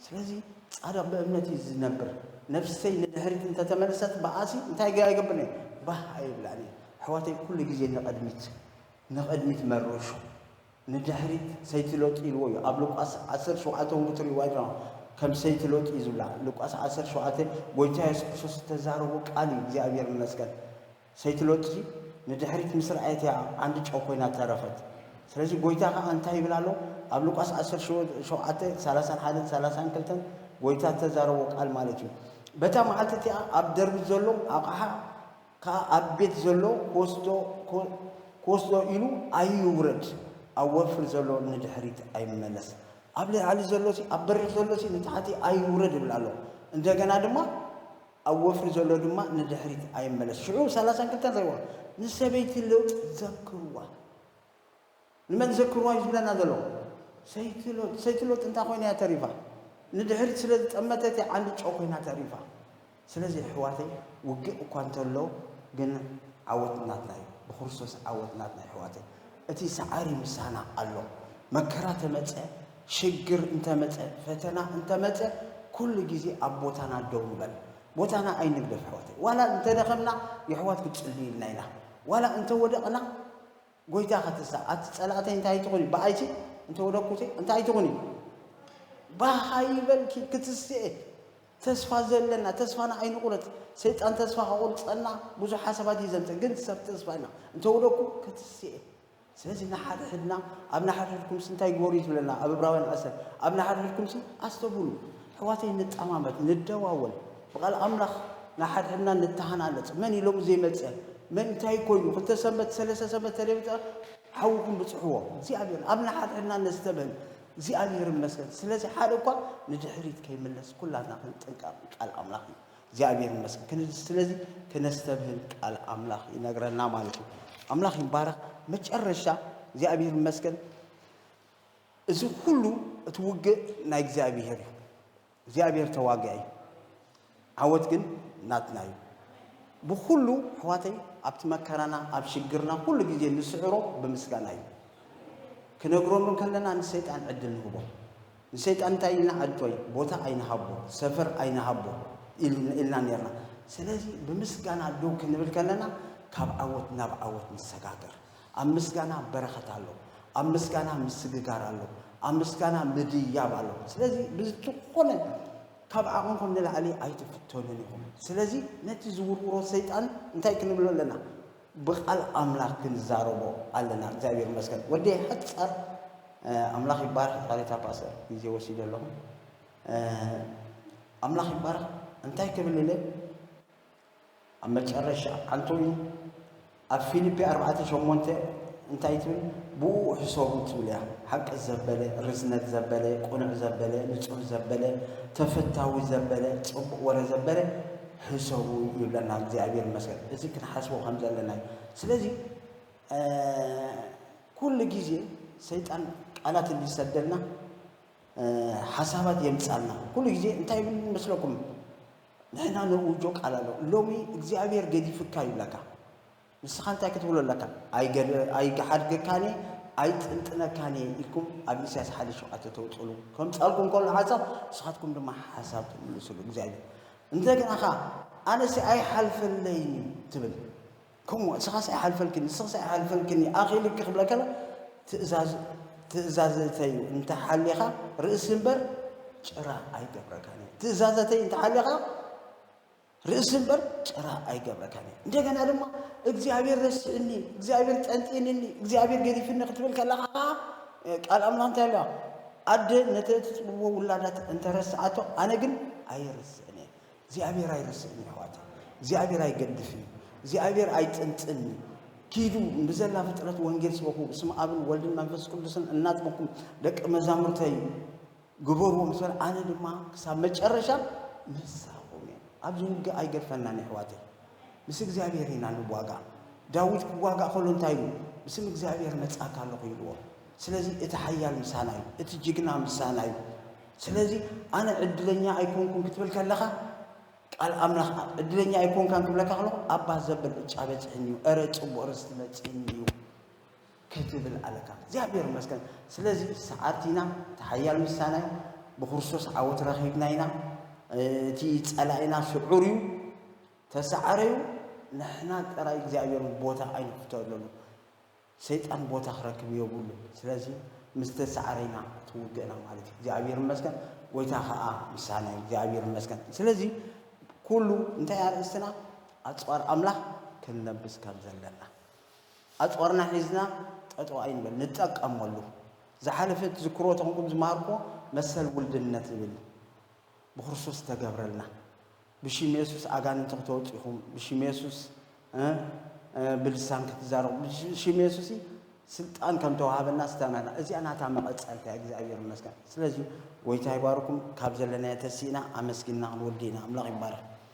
ስለዚ ጻድቕ ብእምነት እዩ ዝነብር። ነፍሰይ ንድሕሪት እንተተመልሰት ብኣሲ እንታይ ገ- ኣይገብርን እየ። ባህ ኣይብላን እየ። ኣሕዋተይ ኩሉ ግዜ ንቕድሚት፣ ንቕድሚት መርሹ። ንድሕሪት ሰይትሎጥ ኢልዎ እዩ። ኣብ ሉቃስ ዓሰርተ ሸውዓተ እውን ክትርእይዋ ኢኹም። ከም ሰይትሎጥ እዩ ዝብላ። ሉቃስ ዓሰርተ ሸውዓተ ጎይታ የሱስ ክርስቶስ ዝተዛረቦ ቃል እዩ። እግዚኣብሔር ይመስገን። ሰይትሎጥሲ ንድሕሪት ምስ ረኣየት እያ ዓንዲ ጨው ኮይና ተረፈት። ስለዚ ጎይታ ኸዓ እንታይ ይብል ኣሎ? ኣብ ሉቃስ ዓሰርተ ሸውዓተ ሰላሳን ሓደን ሰላሳን ክልተን ጎይታ እተዛረቦ ቃል ማለት እዩ። በታ መዓልቲ እቲኣ ኣብ ደርቢ ዘሎ ኣቕሓ ከኣ ኣብ ቤት ዘሎ ክወስዶ፣ ክወስዶ ኢሉ ኣይውረድ፣ ኣብ ወፍሪ ዘሎ ንድሕሪት ኣይመለስ። ኣብ ላዕሊ ዘሎሲ፣ ኣብ በሪኽ ዘሎሲ ንታሕቲ ኣይውረድ ይብል ኣሎ። እንደገና ድማ ኣብ ወፍሪ ዘሎ ድማ ንድሕሪት ኣይመለስ። ሽዑ ሰላሳን ክልተን ርእይዎ፣ ንሰበይቲ ሎጥ ዘክርዋ። ንመን ዘክርዋ እዩ ዝብለና ዘሎ? ሰይቲ ሎጥ። ሰይቲ ሎጥ እንታይ ኮይና እያ ተሪፋ? ንድሕሪት ስለ ዝጠመተት እያ ዓንዲ ጨው ኮይና ተሪፋ። ስለዚ ኣሕዋተይ፣ ውግእ እኳ እንተሎ ግን ዓወት ናትና እዩ። ብክርስቶስ ዓወት ናትና እዩ ኣሕዋተይ። እቲ ሰዓሪ ምሳና ኣሎ። መከራ ተመጸ፣ ሽግር እንተመጸ፣ ፈተና እንተመጸ፣ ኩሉ ግዜ ኣብ ቦታና ደው ንበል። ቦታና ኣይንግደፍ ኣሕዋተይ። ዋላ እንተደኸምና የሕዋት ክትጽልዩልና ኢና። ዋላ እንተወደቕና ጎይታ ክትሳ ኣቲ ጸላእተይ እንታይ ትኹኒ ብኣይቲ እንተ ወደኩቲ እንታይ ትኹኒ ባሃ ይበልኪ ክትስኤ ተስፋ ዘለና ተስፋና ኣይንቑረጽ። ሰይጣን ተስፋ ከቑርጸና ብዙሕ ሓሳባት እዩ ዘምጽእ፣ ግን ሰብ ተስፋ ኢና እንተ ወደኩ ክትስኤ። ስለዚ ንሓድሕድና ኣብ ንሓድሕድኩም እንታይ ግበሩ እዩ ዝብለና ኣብ ዕብራውያን ዓሰርተ ኣብ ንሓድሕድኩም ሲ ኣስተብህሉ። ኣሕዋተይ ንጠማመት ንደዋወል ብቓል ኣምላኽ ንሓድሕድና ንተሃናነጽ። መን ኢሎም ዘይመጸ መን እንታይ ኮይኑ ክልተ ሰንበት ሰለስተ ሰንበት ተለብጠ ሓውኩም ብጽሕዎ እግዚኣብሔር ኣብ ንሓድሕድና ነስተብህል እግዚኣብሔር ይመስገን። ስለዚ ሓደ እኳ ንድሕሪት ከይምለስ ኩላትና ክንጥንቀቕ ቃል ኣምላኽ እዩ። እግዚኣብሔር ይመስገን። ክን- ስለዚ ክነስተብህል ቃል ኣምላኽ ይነግረና ማለት እዩ። ኣምላኽ ይባረኽ። መጨረሻ እግዚኣብሔር ይመስገን። እዚ ኩሉ እቲ ውግእ ናይ እግዚኣብሔር እዩ። እግዚኣብሔር ተዋጋኢ እዩ። ዓወት ግን ናትና እዩ። ብኩሉ ኣሕዋተይ ኣብቲ መከራና ኣብ ሽግርና ኩሉ ግዜ ንስዕሮ ብምስጋና እዩ። ክነግሮም እንከለና ንሰይጣን ዕድል ንህቦ። ንሰይጣን እንታይ ኢልና? ዓድቶይ ቦታ ኣይንሃቦ፣ ሰፈር ኣይንሃቦ ኢል- ኢልና ነርና። ስለዚ ብምስጋና ደው ክንብል ከለና ካብ ዓወት ናብ ዓወት ንሰጋገር። ኣብ ምስጋና በረኸት ኣሎ። ኣብ ምስጋና ምስግጋር ኣሎ። ኣብ ምስጋና ምድያብ ኣሎ። ስለዚ ብዝኾነ ካብ ዓቕምኩም ንላዕሊ ኣይትፍተኑን ኢኹም። ስለዚ ነቲ ዝውርውሮ ሰይጣን እንታይ ክንብሎ ኣለና? ብቓል ኣምላኽ ክንዛረቦ ኣለና። እግዚኣብሔር ይመስገን። ወደይ ሓጻር፣ እ፣ ኣምላኽ ይባርኽ። ይቕሬታ ፓስተር፣ ግዜ ወሲደ ኣለኹ። እ፣ ኣምላኽ ይባርኽ። እንታይ ክብል ኢለ? ኣብ መጨረሻ ኣንቶኒ ኣብ ፊልፒ ኣርባዕተ ሸሞንተ እንታይ ትብል? ብኡ ሕሰቡ ትብል እያ። ሓቂ ዘበለ፣ ርዝነት ዘበለ፣ ቅኑዕ ዘበለ፣ ንጹህ ዘበለ፣ ተፈታዊ ዘበለ፣ ጽቡቕ ወረ ዘበለ ሕሰቡ ይብለና እግዚኣብሔር ይመስገን። እዚ ክንሓስቦ ከም ዘለና እዩ። ስለዚ፣ እ፣ ኩሉ ግዜ ሰይጣን ቃላት እንዲሰደልና፣ እ፣ ሓሳባት የምጻልና። ኩሉ ግዜ እንታይ ይብል መስለኩም? ንሕና ነውጆ ቃል ኣሎ። ሎሚ እግዚኣብሔር ገዲፍካ ይብለካ። ንስኻ እንታይ ክትብሎ ኣለካ? ኣይገድ-፣ ኣይገሓድገካን እየ፣ ኣይጥንጥነካን እየ ኢልኩም ኣብ ኢሳያስ ሓደ ሸውዓተ ተውጽሉ። ከምጻልኩም ከሎ ሓሳብ፣ ንስኻትኩም ድማ ሓሳብ ትምልስሉ እግዚኣብሔር። እንደገና ኸኣ ኣነሲ ኣይሓልፈለይን እዩ ትብል። ከምኡ ንስኻስ ኣይሓልፈልክን፣ ንስኻስ ኣይሓልፈልክን እዩ፣ ኣኺልኪ ክብለካ ከሎ፣ ትእዛዝ-፣ ትእዛዘተይ እንተሓሊኻ ርእሲ እምበር ጭራ ኣይገብረካን እየ። ትእዛዘተይ እንተሓሊኻ ርእሲ እምበር ጭራ ኣይገብረካን እየ። እንደገና ድማ እግዚኣብሔር ረሲዕኒ፣ እግዚኣብሔር ጠንጢንኒ፣ እግዚኣብሔር ገዲፍኒ ክትብል ከለኻ ኸዓ ቃል ኣምላኽ እንታይ ኣለዋ? ኣደ ነቲ እትጽብዎ ውላዳ እንተረስዓቶ ኣነ ግን ኣይርስዕን እየ። እግዚኣብሔር ኣይርስዕን እዩ ኣሕዋተይ። እግዚኣብሔር ኣይገድፍን እዩ። እግዚኣብሔር ኣይጥንጥንን እዩ። ኪዱ ብዘላ ፍጥረት ወንጌል ስበኹ፣ ብስም ኣብን ወልድን መንፈስ ቅዱስን እናጥመኩም ደቂ መዛሙርተይ ግበርዎ ምስ በለ፣ ኣነ ድማ ክሳብ መጨረሻ ምሳኹም እየ። ኣብዚ ውግእ ኣይገድፈናን ኣሕዋተይ። ምስ እግዚኣብሔር ኢና ንዋጋእ። ዳዊት ክዋጋእ ከሎ እንታይ ኢሉ? ብስም እግዚኣብሔር መጻካ ኣለኹ ኢልዎ። ስለዚ እቲ ሓያል ምሳና እዩ፣ እቲ ጅግና ምሳና እዩ። ስለዚ ኣነ ዕድለኛ ኣይኮንኩን ክትብል ከለኻ ቃል ኣምላኽ ዕድለኛ ኣይኮንካን ክብለካ ከለኹ ኣባ ዘብል ዕጫ በጺሕኒ እዩ፣ እረ ጽቡቕ ርስቲ መጺእኒ እዩ። ክትብል ኣለካ። እግዚኣብሔር ይመስገን። ስለዚ ሰዓርቲ ኢና፣ እቲ ሓያል ምሳና እዩ። ብክርስቶስ ዓወት ረኺብና ኢና። እቲ ጸላኢና ስዑር እዩ። ተሰዓረዩ፣ ንሕና ጥራይ እግዚኣብሔር ቦታ ኣይንክፍተለሉ። ሰይጣን ቦታ ክረክብ የብሉ። ስለዚ ምስ ተሰዓረ ኢና እቲ ውግእና ማለት እዩ። እግዚኣብሔር ይመስገን። ጎይታ ኸዓ ምሳና እዩ። እግዚኣብሔር ይመስገን። ስለዚ ኩሉ እንታይ ኣርእስትና? ኣጽዋር ኣምላኽ ክንለብስ ከም ዘለና። ኣጽዋርና ሒዝና ጠጠው ኣይንበል፣ ንጠቀመሉ። ዝሓለፈ ትዝክርዎ ተኾንኩም ዝመሃርክዎ መሰል ውልድነት ዝብል እዩ። ብክርስቶስ ዝተገብረልና። ብሽም የሱስ ኣጋንንቲ ክተውጽኡ ኢኹም፣ ብሽም የሱስ፣ እ፣ እ፣ ብልሳን ክትዛረቡ፣ ብሽም የሱስ ስልጣን ከም ተዋሃበና ዝተማና። እዚኣ ናታ መቐጸልታ እያ፣ እግዚኣብሔር ይመስገን። ስለዚ ጎይታ ይባርኩም። ካብ ዘለናዮ ተሲእና ኣመስጊንና ክንወዲ ኢና። ኣምላኽ ይባረክ።